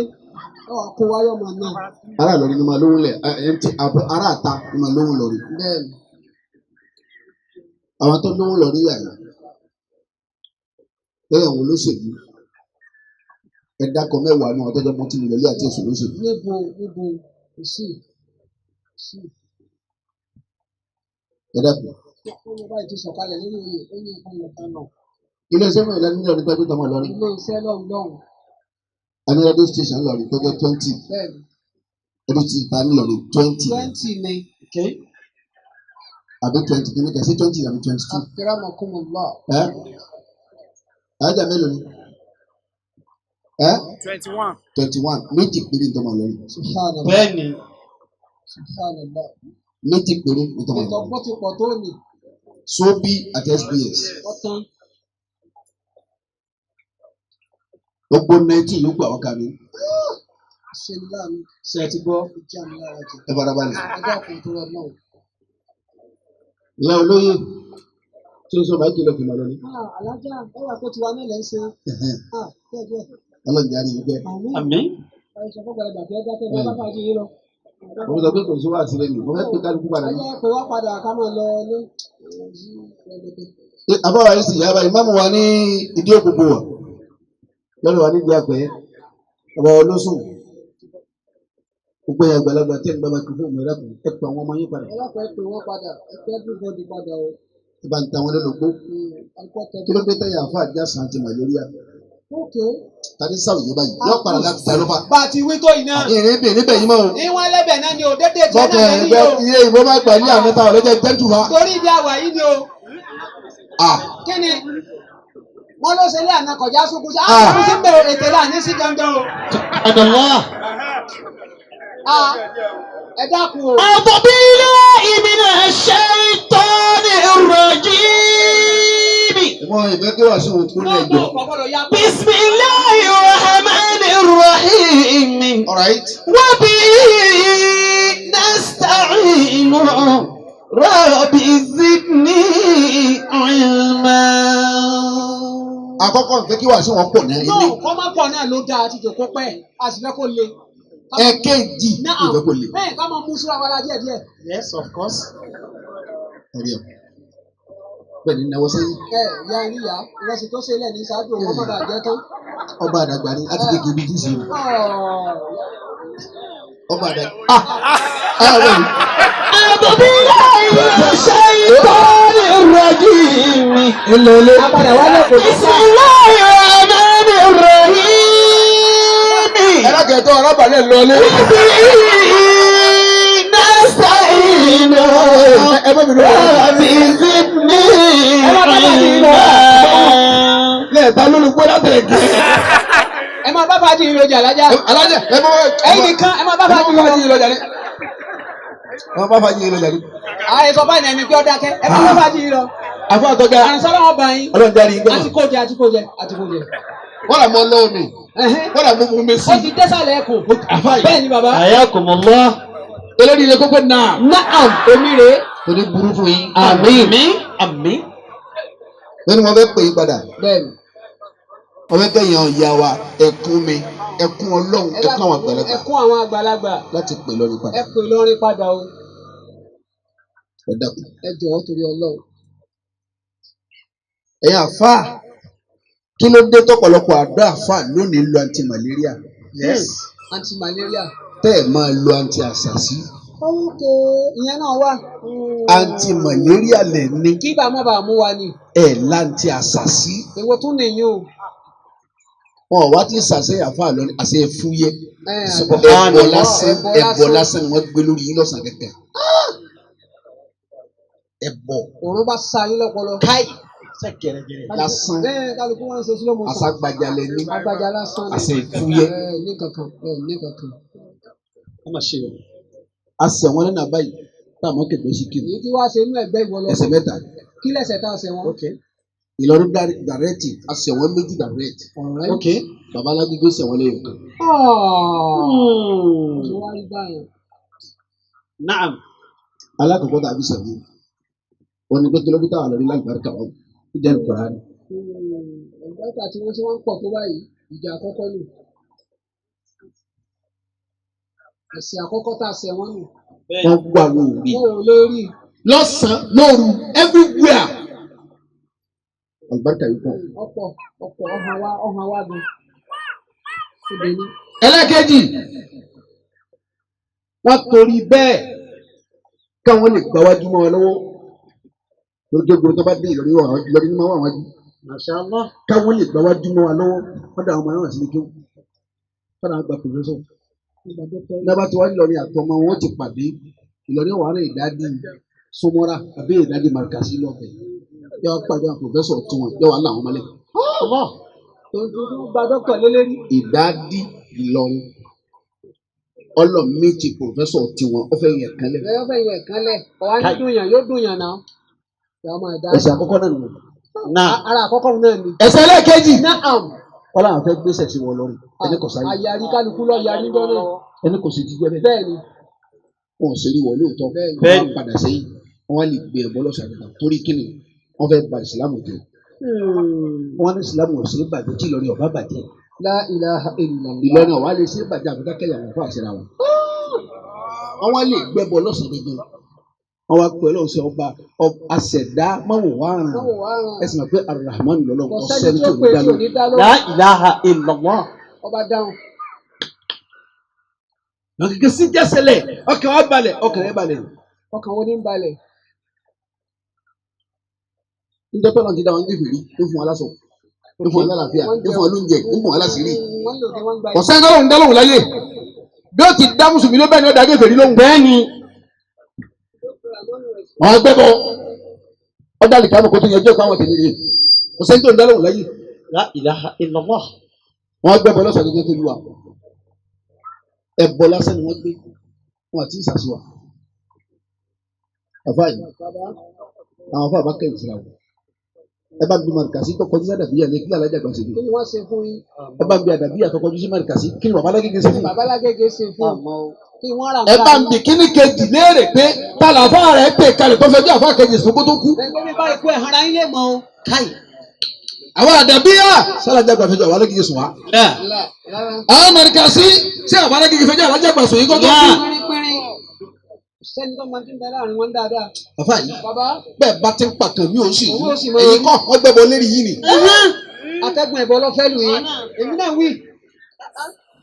Ọ̀ kó wáyọ̀ mọ̀ náà. Ará Ìlọrin ni máa lówó lẹ̀ ẹ ti àbọ̀ ará àta ni máa lówó lọ́rin. Bẹ́ẹ̀ni. Àwọn tó lówó lọ́rin yà yà. Lẹ́yìn àwọn olóṣèlú ẹ dákọ̀ mẹ́wàá náà tọ́jọ́ mọ́tì mílíọ̀nù àti èso olóṣèlú. Níbo níbo kò sí. Kò sí. Ẹ dákun. Ó ní báyìí ti sọ̀kalẹ̀ nínú oyè ó ní nǹkan lọ́ta náà. Ilé iṣẹ́ mẹ́rin lẹ́nu nílọrin tọ́jú tọmọ Ìlọrin. Ilé iṣẹ́ lọ́hùn lọ́hùn. Àní radio station lọ́rin tọ́jọ́ 20. Bẹ́ẹ̀ni. Ẹbí ti ta nílọrin 20. 20 ni. Okay. Àbí 20 kìíní kan sí 20 àbí 22. Akramakumullah. Ẹ́ àájà mélòó ni? Ẹ́ 21. 21 méjì péré ní tọmọ Ìlọrin. Subhanallah. Bẹ́ẹ̀ni. Subhanallah. Méjì péré ní tọmọ Ètò Ìlọrin. ọgbọ́n ti pọ̀ tó nì. Sobi àti SBS. Ọ̀tán. Gbogbo 19 ló gbà wọ́n kà mí. Ṣe ní láàánú. Ṣé ẹ ti gbọ́? Ìjà mi lára jẹ. Ẹ farabalẹ̀. Ẹ dákun tó rọ náà. Ìyá olóyè tí ó sọ máa kìlọ̀ kìlọ̀ lọ ní. Alájà ẹ wà pé tiwa náà lẹ́ ń ṣe. Díẹ̀ díẹ̀. Ọlọ́run jáde yìí bẹ́ẹ̀. Àmín. Àmín. Ẹ sọ fún gbàlagbà kí ẹ dákẹ́ bá bá fàájì yín lọ. Mo sọ pé kò sí wàásù lẹ́nu. Mo fẹ́ pé kálukú padà Ẹ ní. jẹ́ pé wá padà ká máa lọ ní. Àbáwá yìí sì yára ìmáàmù wa ní ìdí òkùnkùn wọ̀. Lọ́dọ̀ wa nídìí àpẹ́. Ọba olóṣùn. Gbogbo ẹ̀yà àgbàlagbà tẹ́ ń gbá microphone mọ̀ ẹ dákun. Ẹ pa àwọn ọmọ yín padà. Ẹ dákun ẹ pè wọ́n padà. Ẹ pé everybody padà o. Ẹ bá ń ta wọn lólobó. Alukọ tẹ. Kí ló dé tẹ̀yà àfa àjàsà àti màlẹ́ríà? Okay. Tàbí sáwìyé báyìí. Yọ padà láti ta ló fà. Bá a ti wí tó iná. Ìrìn bè níbẹ̀ yìí mọ́ o. Ìwọ̀n ẹlẹ́bẹ̀ náà ni o. Dédé tiẹ̀ Bọ́kẹ̀ náà ni ẹgbẹ́ o. ilé ìbọn bá gbà ní àná táwọn ọlọ́jọ́ jẹ́ntù wa. Torí ibi àwà yìí ni o. Ah! Kí ni? Wọ́n ló ṣe ilé àná kọjá sunkún sí. Àwọn sunkún sí ń bẹ̀rẹ̀ ètè láàní sí dandan o. Adallah. Ah, Ẹ dákun o. أعوذ بالله من الشيطان الرجيم. Ìmọ̀ ìfẹ́ kí wàá sí òkú ní Náà ẹjọ́. náà kò gbọ́dọ̀ ya pé. بسم الله الرحمن الرحيم. Alright. وبه نستعين رب زدني علما. Àkọ́kọ́ ìfẹ́ kí wàá sí wọn pọ̀ ní ilé. Náà kọ́ má pọ̀ náà ló dáa àti jòkó pẹ́. A sì fẹ́ kó le. Ẹ̀kejì Náà ìfẹ́ kò le. bẹ́ẹ̀ ká máa mú síra wa la díẹ̀ díẹ̀. Yes, of course. Ẹ̀rí ọ̀. Bẹ́ẹ̀ni náwó sẹ́yìn. Ẹ ìyá ìyá ìrẹsì tó ṣe lẹ̀ ní ṣáájú òun má bàa jẹ́ tán. Ọba àdàgbà ni láti kékeré bíi jíṣe. Ọba àdàgbà. Ah! Ah! Bẹ́ẹ̀ni. أعوذ بالله من الشيطان الرجيم. Ńlọlé. Apadà wá lẹ́kọ̀ọ́ tó بسم الله الرحمن الرحيم. Ẹlẹ́kẹ̀ẹ́tọ́ arábàlẹ̀ lọlé. وبه نستعين Ẹ bá mi lọ́wọ́. رب زدني علما. Lẹ́ẹ̀ta lólùgbọ́ látẹ̀kẹ́. Ẹ máa bá fàájì yìí lójà lájà. Alájà ẹ bá Ẹ̀yin nìkan ẹ máa bá fàájì bá yìí lọ. fàájì lọ jàre. Ẹ bá fàájì lọ jàre. Ààyè sọ báyìí ẹni pé ó dákẹ́. Ẹ máa bá fàájì yìí lọ. Àfọ àtọ́jà Àrùnsọ́lá wọn bá yín. ọlọ́run jáde yín Àti gbọ́dọ̀. kó jẹ àti kó jẹ àti kó jẹ. Wọ́n là mọ́ lọ́wọ́ mi. Ẹ̀hẹ́n. Wọ́n là mú mú mi sí. Ó ti désàlẹ̀ ẹkùn. Àfọ yìí. Bẹ́ẹ̀ ni bàbá. Ayakumullah. Eléyìí ilé kókó náà. Naam èmi rèé. Kò ní burú fún yín. Àmín. Àmín. Lẹ́nu wọn fẹ́ pè yín padà. Bẹ́ẹ̀ni. Wọ́n fẹ́ kẹ́yìn ọ̀ya wa ẹkún mi ẹkún ọlọ́run ẹkún àwọn àgbàlagbà Ẹ kún àwọn àgbàlagbà. láti pè lọ́rin padà. Ẹ pè lọ́rin padà o. Ẹ dákun. Ẹ jọ̀wọ́ torí Ọlọ́run. Ẹ̀yin àfáà kí ló dé tọ́pọ̀lọpọ̀ àdó àfáà lónìí lo anti malaria? Yes. Anti malaria. Tẹ́ ẹ̀ máa lo anti àṣàṣì. Ok ìyẹn náà wà. Anti malaria lẹ̀ ní Kí ibà má bàa mú wa ni. ẹ̀ láǹtí àṣàṣì. Èwo tún nìyí o. Wọn ò wá tí sàṣẹ àfáà lónìí àṣẹ fúyẹ́. Ẹ, Ẹbọ lásán Ẹbọ ẹbọ lásán. lásán ni wọ́n gbé lórí yín lọ́sàn-án kẹ̀kẹ́. Ẹbọ Òrùn bá sa yín lọ́pọlọ. káì Sẹ́gẹ̀rẹ̀gẹ̀rẹ̀. lásán Bẹ́ẹ̀ kálukú wọn ń ṣe slow motion. àṣàgbàjalẹ̀ ní Agbájá lásán ni. àṣẹ ìfúyẹ́. Ẹ ní kankan ẹ ní kankan. Wọ́n máa ṣe o. Àṣẹ wọn lẹ́nu àbáyé táwọn kẹ̀kẹ́ sí kiri Èyí tí wàá ṣe inú ẹgbẹ́ ìwọ lọ. ẹsẹ̀ mẹ́ta Kí lẹ̀sẹ̀ tá a ṣe wọn? Okay. Ìlọrin dàrẹ́tì àṣẹwọ́n méjì dàrẹ́tì. Alright. Bàbá Alágígbé ṣẹ̀wọ́n lẹ́yìn kan. Ṣé wàá rí báyìí? Naam. Alákọ̀ọ́kọ́ tàbí sẹ̀wọ́n. Wọ́n ní pé kìlómítà wà lórí lágbàríkà wọn. Ó jẹ́ Kùránì. Ẹ̀gbọ́n tí wọ́n ti wọ́n ń pọ̀ tó báyìí, ìjà àkọ́kọ́ nù. Ẹ̀sìn àkọ́kọ́ tá a ṣẹ̀ wọ́n nù. Wọ́n wà wọ́n ò rí. Wọ́n ò lè rí. Lọ́sàn-án lóru everywhere. Àlùbáríkà yìí pọ̀. Ọ̀pọ̀ ọ̀pọ̀ ọ̀hàn wa ọ̀hàn wa gan. Obìnrin. Ẹlẹ́kẹ̀jì wọ́n torí bẹ́ẹ̀ káwọn lè gbáwájú mọ́ wọn lọ́wọ́ lórí gbogbo tó bá dé Ìlọrin wà Ìlọrin ní máa wà wájú Masha Allah. káwọn lè gbáwájú mọ́ wọn lọ́wọ́ wọ́n dà àwọn ọmọ náà sí ní kí wọ́n dà àwọn gba pòfẹ́sọ̀ lọ́ba tí wọ́n Ìlọrin àtọmọ wọn ti pàdé Ìlọrin wà ní ìdádì Sọmọ́ra àbí ìdádì Markasi lọ́bẹ̀ yọ wá pàdé àwọn pòfẹ́sọ̀ tún wọn yọ wá láwọn mọ́lẹ̀ Allah. Tó ń dúdú gba dókítà lélẹ́rí. ìdádì Ìlọrin ọlọ́mìtì pòfẹ́sọ̀ tiwọn ó fẹ́ yẹ kánlẹ̀ Ẹ̀yọ́ fẹ́ yẹ kan lẹ̀. Ọ̀wá ní dùnyàn yóò dùnyàn náà. Ìyá máa dá. ẹsẹ̀ àkọ́kọ́ náà nù. Naam. Ara àkọ́kọ́ náà ni. ẹsẹ̀ ẹlẹ́ẹ̀kejì Naam. wọ́n làwọn fẹ́ gbéṣẹ̀ sí wọn lọ́rùn ẹni kò sáyé Àyàrí kálukú lọ yarí lọ́nà. ẹni kò sì ti jẹ́ bẹ́ẹ̀ Bẹ́ẹ̀ ni. wọn ò sì rí wọn lóòótọ́ Bẹ́ẹ̀ ni. wọ́n á padà sẹ́yìn wọ́n lè gbé ẹ̀bọ lọ́sàn-án nígbà torí kíni wọ́n fẹ́ ba ìsìlámù jẹ́ wọ́n ní ìsìlámù ò sí bàjẹ́ tí Ìlọrin ọ̀bá bàjẹ́ La ilaha illallah. Ìlọrin ọ̀wá lè ṣe bàjẹ́ àbúkà kẹyà wọn fún àṣírà wọn. wọ́n wá lè gbẹ́bọ lọ́sàn-án gangan wọ́n wá pẹ́ lọ́wọ́ sí ọba àṣẹ̀dá máwò wá ràn Báwo wá ràn? ẹ sì mọ̀ pé Ar-Rahman lọ́lọ́run Kò ọ̀sẹ́ni sẹ́ni tí tó ò ní pè dá tí ò lóhùn. ní dá lóhùn. La ilaha illallah. Ọba dáhùn. Kìkì sí jẹ́sẹ̀lẹ̀ ọkàn wa balẹ̀ ọkàn rẹ̀ balẹ̀. Ọkàn wo ní ń balẹ̀? Níjọ́ tó lọ́n ti dá wọn níbi rí ń fún wa lásọ ń fún wa lálàáfíà ń fún wa lóúnjẹ ń fún wa láṣìírí. Wọ́n lò ní wọ́n ń gba Kò sẹ́ni tọ́lọ́hún dá lóhùn láyé bí ó ti dá mùsùlùmí ló bẹ́ẹ̀ ni ó dá kèfèrí lóhùn. Bẹ́ẹ̀ni. Àwọn ẹgbẹ́ bọ ọjà lè káàmù kó tó yẹjọ́ pé àwọn tèmi rè kò sẹ́ni tó ń dá lóhùn láyé. La ilaha illallah. Wọ́n gbẹ́ bọ lọ́sàn-án gẹ́gẹ́ tó lù wá. Ẹ̀bọ lásán ni wọ́n gbé wọn àti ìsàsùwà. Àfáà yìí àwọn afáà bá kẹ́yìn síra wọn. Ẹ bá bí Màrìkàsí tó kọjú sí àdàbíyà ní kí alájà gbà ṣe ní. Kí ni wọ́n ṣe fún yín? Ẹ bá ń bi àdàbíyà tó kọjú sí Màrìkàsí kí ni bàbá alágége ṣe fún. Bàbá Lágége ṣe fún. Kí wọ́n rà Ẹ bá ń bi kíní kejì léèrè pé tàlà àfáà rẹ̀ pè kalẹ̀ tó fẹ́ bí àfáà kejì sùn kó tó kú. Ẹgbẹ́ mi bá ikú ẹ̀ hanra yín lè mọ̀ o. Kai. Àwọn àdàbíyà sálàjà gbà fẹjọ́ àwọn alágége sùn wá. La. Rárá. Àwọn Màrìkàsí sí àwọn alágége fẹjọ́ alájà gbà sùn yín kó tó kú. Pínrín-pínrín. Sẹ́ni tó máa ti ń bẹ láàrin wọn dáadáa. Àfáà yìí Bàbá bẹ́ẹ̀ bá ti ń pàkàn mí ò sì Owó sì mọ. èyí kọ́ wọ́n gbẹ́bọ lérí yìí ni. atẹ́gùn ẹ̀bọ lọ́fẹ́ lù yín. Èmi náà wí.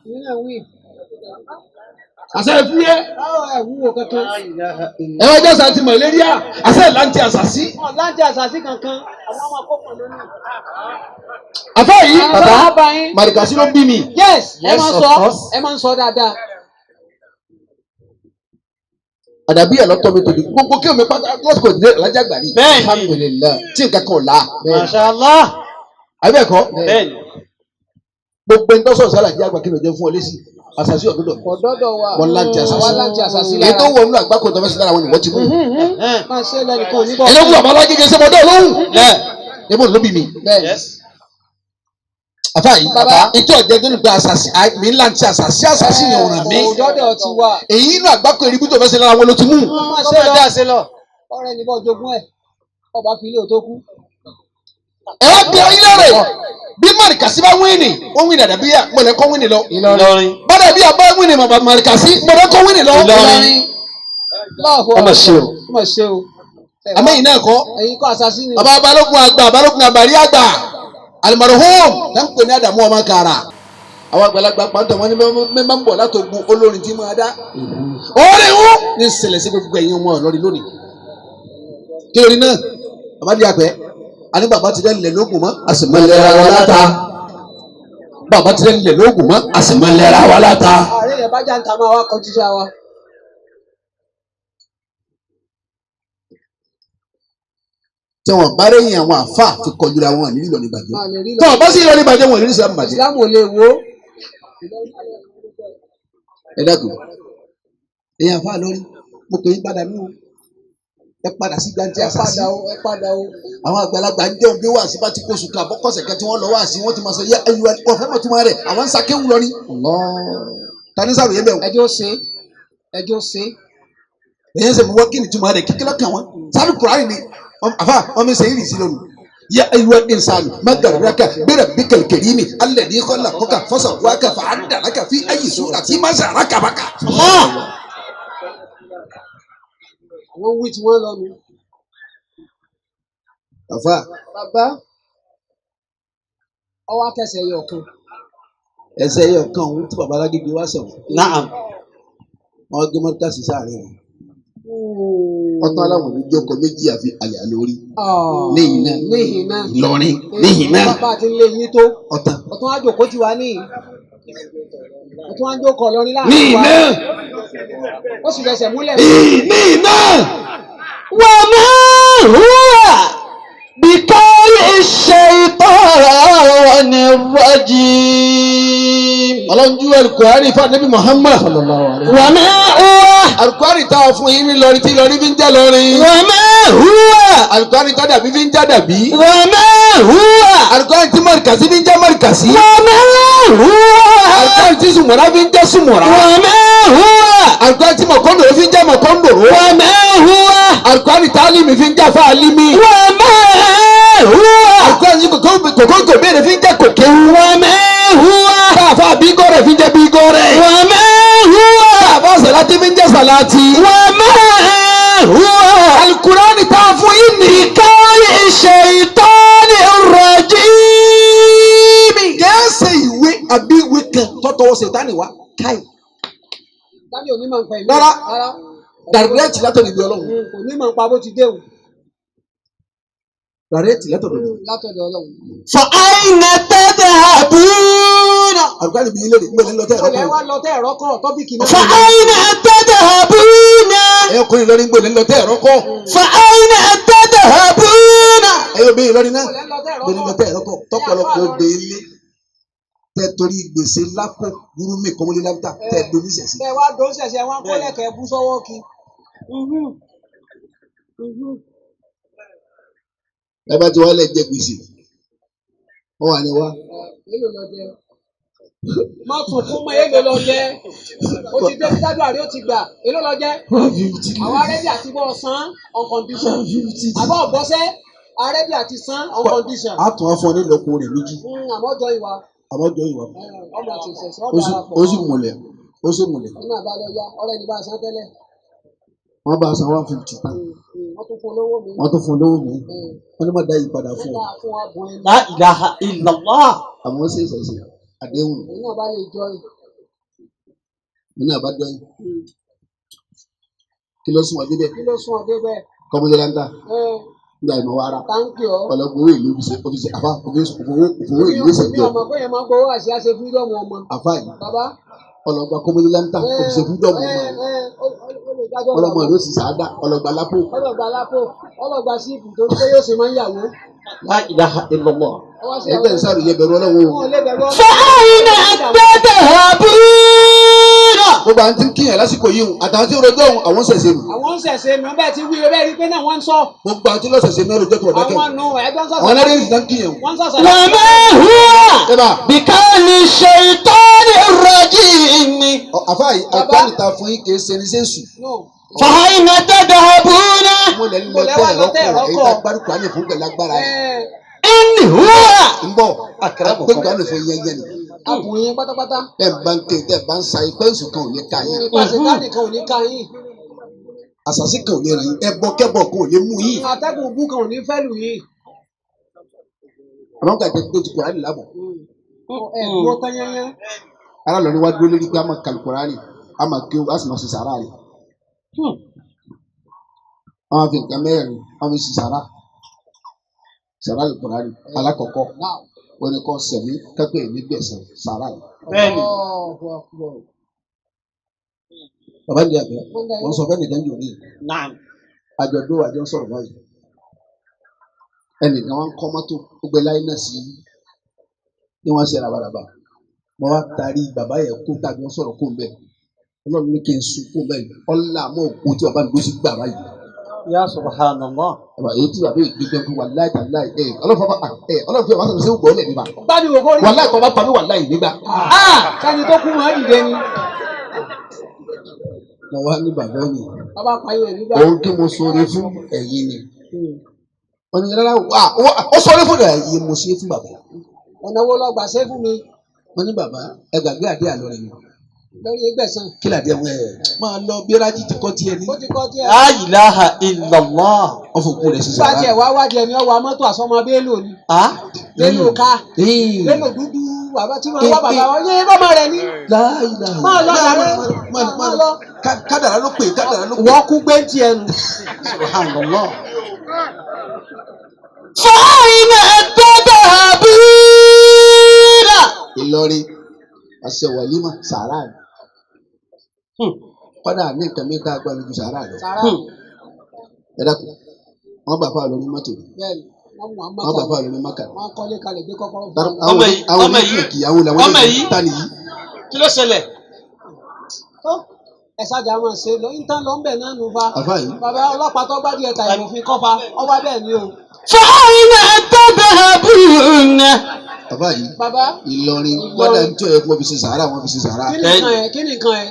Èmi náà wí. Àṣẹ ìfúyẹ́ Báwo ẹ̀ wúwo kankan? La ilaha illallah. ẹ wọ́n jẹ́ sàtì mọ̀lẹ́ríà àṣẹ ìlànà àṣàṣì. Ọ̀làǹtì àṣàṣì kankan. Àwọn ọmọ akókò lónìí. Àfáà yìí Bàbá yín. Màrìkàsí ló bí mi. Yes, ẹ Yes, máa ń of sọ course. ẹ máa ń sọ dáadáa. Àdàbí ẹ̀ lọ́tọ́ mi tòdì gbogbo kí omi pátá lọ́sọ̀kò ìdílé alájà gbà ní. Bẹ́ẹ̀ni. Alhamdulillah tí nǹkan kan ò la. Masha Allah. Àbí ẹ̀kọ́ Bẹ́ẹ̀ni. gbogbo ẹni tó sọ̀rọ̀ sálà jẹ́ àgbà kí ló jẹ́ fún ọ lésì àṣàṣì ọ̀dọ́dọ̀. Ọ̀dọ́dọ̀ wa. Wọ́n láǹtì àṣàṣì. Wọ́n láǹtì àṣàṣì Èyí lára. tó wọ̀ nínú àgbákò tó fẹ́ sí lára wọn ni wọ́n ti mú. Máa ṣe lẹ́nìkan oníbọ̀. Ẹlẹ́kùn bàbá alágége sẹ́mọdé olóhùn. Ẹ̀bùn ló bí mi. Bẹ́ẹ̀ni. Yes. Àfáà yìí Bàbá. ètò ọ̀jẹ̀ tó ní pé àṣàṣì mi láǹtì àṣàṣì àṣàṣì ni òràn mi. Ọ̀dọ́dọ̀ ti wà. Èyí inú àgbákò erigbú tó fẹ́ sí lára wọn ló ti mú. Máa Kó ṣe máa lọ. dá sí lọ. Ọ̀rẹ́ ní bọ́ jogún ẹ̀. Ọba fi ilé òtó kú. Ẹ wá bí ọyìn lẹ́rẹ̀ bí Màrìkàsí bá wíìnì ó wíìnì àdàbíyà mọ̀lẹ́kọ́ wíìnì lọ. Ìlọrin. Bọ́dà bí abá wíìnì Màrìkàsí mọ̀lẹ́kọ́ wíìnì lọ. Ìlọrin. Lọ́ọ̀fù Ọmọ ṣe o. Ọmọ ṣe o. Àmọ́ yìí náà kọ́ Ẹ̀yin kọ́ àṣàṣì ni. bàbá balógun àgbà balógun àbàrí àgbà alimaruhum tá ń pè ní Àdàmú ọmọ kàrà. Àwọn àgbàlagbà pàtó wọn ní mẹ́mbà ń bọ̀ látògùn olórin tí máa dá. Orin wú ní ṣẹlẹ̀ sí gbogbo ẹ̀yin ọmọ Ìlọrin lónìí. Kí lórí náà? Bàbá di àpẹ́. Àní bàbá ti dẹ́nu lẹ̀ lóògùn mọ́, a sì mọ́ lẹ́ra wa láta. Bàbá ti dẹ́nu lẹ̀ lóògùn mọ́, a sì mọ́ lẹ́ra wa láta. Ààrẹ yẹn bá jáǹtà máa wá kọjú sí wa. Tí wọn bá rẹ́yìn àwọn àfáà fi kọjú ra wọn nílùú Ìlọrin bàjẹ́. Máa lè rí Tí lọ. wọn bá sì Ìlọrin bàjẹ́ wọn ò ní Islam bàjẹ́. Ìsìlámù ò lè wo. Ẹ dákun. Ẹ̀yin àfáà lórí, mo pè é padà mí o. Ẹ padà sí gbàǹtí Ẹ àṣàṣì. padà o, ẹ padà o. Àwọn àgbàlagbà ń jẹun bí wàásù bá ti kó sùn kan àbọ̀kọ̀sẹ̀ kan tí wọ́n lọ wàásù wọ́n ti máa sọ yẹ ẹyọ ọ̀fẹ́ mọ̀ túmọ̀ rẹ̀ àwọn ń sakéwù lọ ni. Ta ni sàròyé bẹ̀ wọ́n? Ẹjọ́ ṣe, ẹjọ́ ṣe. Èyí ń sọ fún wọn kí ni túmọ̀ rẹ̀ kíkí lọ́kàn wọn. Sábì Kùránì ni àfà wọn mi sẹ́yìn rìsí lónìí. Yẹ ẹyọ ìsàlù magaraka bẹ́rẹ̀ bí kẹ̀kẹ́rì mi alẹ́ ní kọ́lá kọ́kà fọ́sà wákà fà á dàlákà fi ayé sùn àti má sàrà kàbàkà. Àwọn wí tí wọ́n lọ nu. Àfà Bàbá ọwọ́ akẹsẹ̀ yọ̀ kan. ẹsẹ̀ yẹ kan òun tí baba alágídí wá sẹ̀wọ̀n. Naam. Wọ́n gbé mọ́tíkàsì sáàrin wọn. Ọtọ́ aláwọ̀ ní jókòó méjì àfi àlẹ́ àlórí. Níhìn náà. Níhìn náà. Ìlọrin níhìn náà. Bàbá ti ń lé yín tó. Ọ̀tàn. Ọ̀tún á jòkó tiwa níhìn. Ọ̀tún á jókòó lọrin láàrin Níhìn wa. náà. Ó sì fẹsẹ̀ múlẹ̀. Níhìn náà. وما هو بقول الشيطان الرجيم. Ọlọ́njú Alukurani fún Anabi Muhammad. وما هو Alukurani tá a fún yín ní lọrin tí lọrin fi ń jẹ́ lọrin. وما هو Alukurani tá dàbí fi ń jẹ́ dàbí. وما هو Alukurani tí mọ̀rìkàsí fi ń jẹ́ mọ̀rìkàsí. وما هو Alukurani tí sùmọ̀rá fi ń jẹ́ sùmọ̀rá. وما هو Alukurani tí mọ̀kọ́ndòrò fi ń jẹ́ mọ̀kọ́ndòrò. وما هو Alukurani tá alimi fi ń jẹ́ fáalimi. وما هو Alukurani tí kòkó béèrè fi ń jẹ́ kòkéwu. وما هو Káfá bígọ́rẹ̀ fi ń jẹ́ bígọ́rẹ̀. وما هو Káfá sàlátì fi ń jẹ́ sàlátì. وما هو Alukurani tá a fún yín ní. بقول الشيطان الرجيم. Kẹ́sẹ̀ ìwé àbí ìwé kan tọ́tọ̀wọ́ Sètánì wá. Káì. Dábì ò ní mọ̀ nípa ìlú. Rárá. Rárá. Dàrẹ́tì látọ̀dọ̀ ìwé Ọlọ́run. Kò ní mọ̀ nípa bó ti déhùn. Dàrẹ́tì látọ̀dọ̀ ìwé. Látọ̀dọ̀ Ọlọ́run. فأين تذهبون Alukurani bí ilé rẹ̀ ń gbẹ̀lẹ́ lọ́tẹ̀ ẹ̀rọ Olè kan. wá lọ tẹ́ ẹ̀rọ kọ̀ tọ́pìkì náà. فأين تذهبون Ẹ̀yọ́ ọkùnrin lọ́rin gbẹ̀lẹ́ lọ́tẹ̀ ẹ̀rọ kọ́. فأين تذهبون Ẹ̀yọ́ obìnrin lọ́rin náà Olè lọ tẹ́ ẹ̀rọ gbẹ̀lẹ́ kọ̀. lọ́tẹ̀ ẹ̀rọ kọ́. Tọ́pọ̀lọpọ̀ obìnrin tẹ torí gbèsè lápò gúrúmì kọ́mọlé lápútà tẹ domi sẹ̀sì. Bẹ́ẹ̀ wá dó ṣẹ̀ṣẹ̀ wá kólẹ̀ kẹ́ bú sọ́wọ́ kí. Ẹ bá ti wá lẹ̀ jẹ gbèsè. Wọ́n wà ní wá. Èlò lọ jẹ. Má tún kún mọ́ èlò lọ jẹ. O ti dé sítájú àrí ó ti gbà. Èlò lọ jẹ. Àwọn arẹ́bí àti bọ́ san on condition. Àbọ̀ ọ̀bọ́sẹ́ arẹ́bí àti san on condition. A tún wá fún ọ ní ìlọ́po rẹ̀ méjì. Àmọ́ jọ ìwà Àmọ́ jọ ìwà. ọmọ àti ìṣẹ̀ṣẹ̀ Ó ọ̀dọ̀ sì- ara pọ̀. Ó sì múlẹ̀. Ó sì múlẹ̀. Nínú àbálọ ya ọ̀rẹ́ ní bá a san tẹ́lẹ̀. Wọ́n bá a san 150 tán. Wọ́n tún fún olówó mi. Wọ́n tún fún un lówó mi. Wọ́n ní má dá yìí padà fún ọ. Nígbà fún wa bùn ẹni. La ilaha illallah. Àwọn sì ṣẹ̀ṣẹ̀ àdéhùn. Òun náà bá lè jọ ì. Nínú àbájọ yìí. Kí ló sún wa débẹ̀? Kí ló sún ọ débẹ̀? Kọ́mọdé láńtà. Ẹ Nígbà ìmọ̀ wa ara. táǹkì ọ́. Ọ̀pọ̀lọpọ̀ owó ìlú fi ṣe àfa òfowó ìlú ṣe Mi jọ. ọmọ pé yẹn máa ń gbowó àṣẹ àṣẹ fírídọ̀mù ọmọ. Àfa yìí Bàbá. ọlọ́gba kọ́mọdé láńtà òfìsè fúdọ̀mù ọmọ rẹ̀. Ọlọ́mọ rẹ̀ ó sì sàádà ọlọ́gba lápò. Ọlọ́gba lápò, ọlọ́gba síìpù tó ń pé yóò ṣe máa ń yàwó. La ilaha illallah. Ọwọ́ sí Ẹgbẹ́ ìsàrò yẹ bẹ̀rù Ọlọ́run o. Wọn ò lè bẹ̀rù Ọlọ́run. فأين تذهبون Gbogbo àwọn tí ń kíyàn lásìkò yìí hùn àtàwọn tí ń rojọ́ òun àwọn ń ṣẹ̀ṣẹ̀ nù. Àwọn ń ṣẹ̀ṣẹ̀ nù bẹ́ẹ̀ ti wí bẹ́ẹ̀ rí pé náà wọ́n ń sọ. Gbogbo àwọn tí lọ́sẹ̀ṣẹ̀ náà rojọ́ tó ọ̀dákẹ́. Àwọn nù ẹgbẹ́ ń sọ̀sọ̀. Àwọn alárẹ̀ ìsìn náà ń kíyàn. Wọ́n ń sọ̀sọ̀. وما هو Ẹ bá بقول الشيطان الرجيم àfa yìí àgbáni ta fún yín kìí ṣe ní sẹ́sù. No. فأين تذهبون Mo lẹ̀ ń lọ tẹ́ ẹ̀rọ kọ̀ èyí tá gbárùkù á lè fún pẹ̀lú agbára rẹ̀. Ẹ إن هو Ń bọ̀ agbẹ́gbẹ́ á lè fún yẹn yẹn ni. àbùn yín pátápátá. Bẹ́ẹ̀ bá ń ké tẹ́ bá ń sa ipẹ́ oṣù kan ò ní ka yín. Nípa ṣètánì kan ò ní ká yín. Àṣàṣì kan ò ní ràn yín. Ẹbọ kẹ́bọ kan ò ní mú yín. Atẹ́gùn bú kan ò ní fẹ́ lù yín. Àwọn kan tẹ ti Kùránì lábọ̀. Ẹ dúró tán yányán. Alálọ́ ni wá dúró lórí pé a máa kàlù Kùránì, a máa ké a sì máa ṣe sàrà rẹ̀. Wọ́n á fi nǹkan mẹ́rin, wọ́n fi ṣe sàrà. Sàrà lè Kùránì. Alákọ̀ọ́kọ́, wọ́n ní kọ́ sẹ̀mí kẹ́kọ̀ọ́ èmi gbẹ̀sán sàrà rẹ̀. Bẹ́ẹ̀ni. Allahu Akbar. Bàbá mi àgbẹ̀, wọ́n sọ fẹ́ nìkan jò ní. Naam. Àjọ̀dún àjọ ń sọ̀rọ̀ báyìí. Ẹnìkan wọn kọ́ mọ́tò, ó gbé láyé náà sí ní wọ́n ṣe rabaraba. Mo wá tarí bàbá yẹn kó tàbí wọ́n sọ̀rọ̀ kó ń bẹ̀. Ọlọ́run ní kí n sun kó bẹ́ẹ̀. Ọlá àmọ́ òkú tí bàbá mi gbó sí gbà báyìí. Ya subhanallah. Àbá èyí tí bàbá yìí gbẹgbẹ kú wàláì tàláì ẹ ọlọ́fà ẹ ọlọ́fà wàá sọ̀rọ̀ sí ògbọ́ lẹ̀ nígbà. Gbádùn òkò rí. Wàláì kọ́ bá pa mí wàláì nígbà. Ah! Sẹ́ni tó kú mọ́ dìde ni. Mo wá ní bàbá mi. Bàbá payé ẹ̀ nígbà. Òun kí mo sọ̀rọ̀ fún ẹ̀yin ni. Wọ́n ní rárá wà ó sọ̀rọ̀ fún ẹ̀yin mo ṣe fún bàbá. Ọ̀nà wo lọ gbà ṣe fún mi Wọ́n ní bàbá ẹ gbàgbé àdé àlọ́ rẹ̀ ni. lórí ẹgbẹ̀sán? Kí làdé àwọn ẹ̀ máa lọ bí rájí ti kọ́ tiẹ̀ ní. Ó ti kọ́ tiẹ̀. La ilaha illallah. Wọ́n fò kú rẹ̀ sí Nígbà sàrà. tiẹ̀ wá wádìí ẹni ọwọ́ mọ́tò àsọmọ Bélò ni. Ah? Bélò ká. Bélò dúdú bàbá tí wọ́n wá bàbá wọn yé bọ́mọ rẹ̀ ní. Láìláà. Máa lọ yàrá. Máa lọ. Kádàrá ló pè kádàrá ló pè. Wọ́n kú gbé tiẹ̀ nù. Subhanallah. فأين تذهبون Ìlọrin àṣẹ wàlímà sàrà ni. Kọ́dà ní nǹkan mi tá a gbà lójú sàrà lọ. Sàrà. Ẹ dákun, wọ́n gbà fáwọn lórí mọ́tò ni, Bẹ́ẹ̀ni, wọ́n mú àwọn wọ́n gbà mọ́tò. fáwọn lórí mọ́kà. Wọ́n kọ́lé kalẹ̀ gbé kọ́kọ́rọ́ fún wọn. Àwọn Ọmọ yìí, àwọn ọmọ yìí, oníkìkì àwọn làwọn ọmọ eléyìí yìí. ta nìyí. Kí ló ṣẹlẹ̀? Tó ẹ ṣáàjà máa ṣe lọ, ìtàn lọ ń bẹ̀ náà nù fa. Àfáà yìí. Bàbá ọlọ́pàá tó gbádìí ẹ̀ta ìmòfin kọ́fa, ọwọ́ bẹ́ẹ̀ ni o. فأين تذهبون Àfáà yìí. Bàbá Ìlọrin kọ́dà ní tí ó yẹ kí wọ́n fi ṣe sàrà wọ́n fi ṣe sàrà. kí ni nǹkan ẹ̀? Kí ni nǹkan ẹ̀?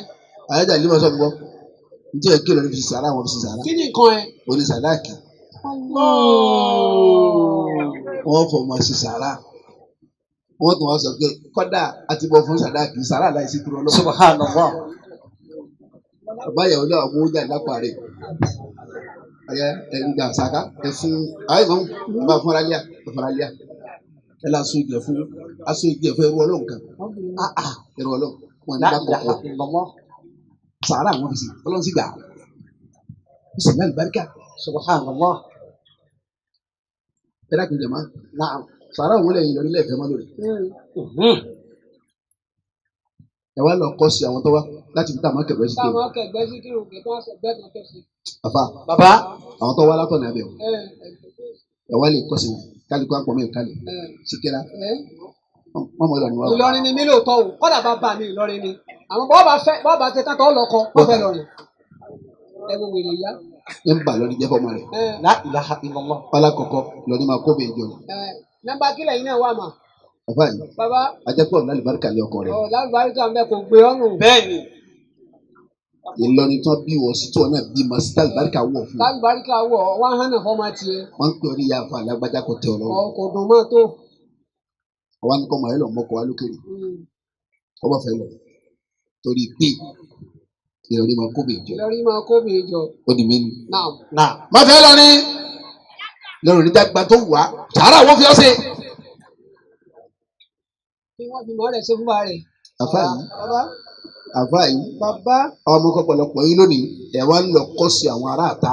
Àyájà ìlú sọ̀rọ̀ gbọ́. Ní tí ó yẹ kí Ìlọrin fi ṣe sàrà wọ́n fi ṣe sàrà. Kí ni nǹkan ẹ̀? Oní sàdáàkì. Wọ́n fọ̀ mọ́ ṣe sàrà. Wọ́n tún wá sọ pé kọ́dà àti bọ̀ fún sàdáàkì sàrà láìsí kúrò lọ́wọ́. Subhanallah. Bàbá ìyàwó náà mú jáde lápá rẹ̀. Ọ̀yá ẹ̀ ń gbà sàká ẹ̀ fún ayé kan bá fúnra lẹ́yà fúnra lẹ́yà. Ẹ lọ aṣọ ìgbẹ̀ fún aṣọ ìgbẹ̀ fún ẹrú Ọlọ́run kan. Ah ah ẹrú Ọlọ́run wọn ní La bá ilaha kọ̀kọ̀ illallah. sàrà àwọn fi si Ọlọ́run sì gbà. Ó sì ní àlùbáríkà. Subhanallah. Ẹ dákun jẹ̀má. Na'am. Sàrà òun lẹ́yìn lórí lẹ́ẹ̀fẹ́ mọ́ lórí. Ẹ wá lọ kọ́ sí àwọn tó wá láti fi tàmá kẹ̀kẹ́ sí kéwù. Táwọn akẹgbẹ́ sí kí òkè tó wá sẹ̀gbẹ́ kan tó ṣe. Àfà Bàbá. àwọn tó wá látọ̀nà abẹ́ o. Ẹ Ẹ wá lè kọ́ sí wọn. Kálukú àpọ̀ mẹ́rin kálẹ̀. ẹ Síkírá. ẹ. Wọ́n mọ̀ ìlànà wa o. Ìlọrin ni mí lóòótọ́ o, kọ́dà bàbá mi Ìlọrin ni. Àwọn bọ́ọ̀bà fẹ́ bọ́ọ̀bà ṣe tán tó lọ́kọ, wọ́n fẹ́ lọ́rin. Ẹ wo wèrè ìyá. Ẹ ń bà lórí jẹ́ fọmọ rẹ̀. Ẹ La ilaha illallah. Ọlá kọ̀kọ́ lọ́ní máa kó bẹ́ẹ̀ jọ. ẹ nọ́mbà kílẹ̀ yín náà wà mà. Àfà yìí. Bàbá Ajẹ́pọ̀ ọ̀nà àlùbáríkà lé ọkọ rẹ̀. ọ̀ lálùbáríkà ń bẹ kò gbé ọ́nù. Bẹ́ẹ̀ni. Ìlọrin tán bí wọ́n sí tí wọ́n náà bí ma sí àlùbáríkà wọ̀ fún un. Lálùbáríkà wọ̀ wá hànà fọ́mọ tiẹ̀. Wọ́n ń pè ọ́ ní ìyá àfa alágbájá kò tẹ ọ lọ́wọ́. Ọ̀ kò dùn mọ́ tó. Àwa ní kọ́ mọ̀ ẹ́ lọ mọ́kọ wa lókèrè. Kọ́ bá fẹ́ lọ. Torí pé Ìlọrin máa kó bẹ́ẹ̀ jọ. Ìlọrin máa kó mi jọ. Ó di mẹ́nu. Náà Na'am. Má fẹ́ lọ ní. Lọ́rùn níjà gba tó wà. Sàárà wọ́n fi ọ́ ṣe. kí wọ́n fi mọ́ rẹ̀ ṣe fún wa rẹ̀. Àfà yìí. Bàbá Àfà yìí. bàbá Ọmọ kọ̀pọ̀lọpọ̀ yín lónìí ẹ̀ wá ń lọ kọ́ sí àwọn ará àta.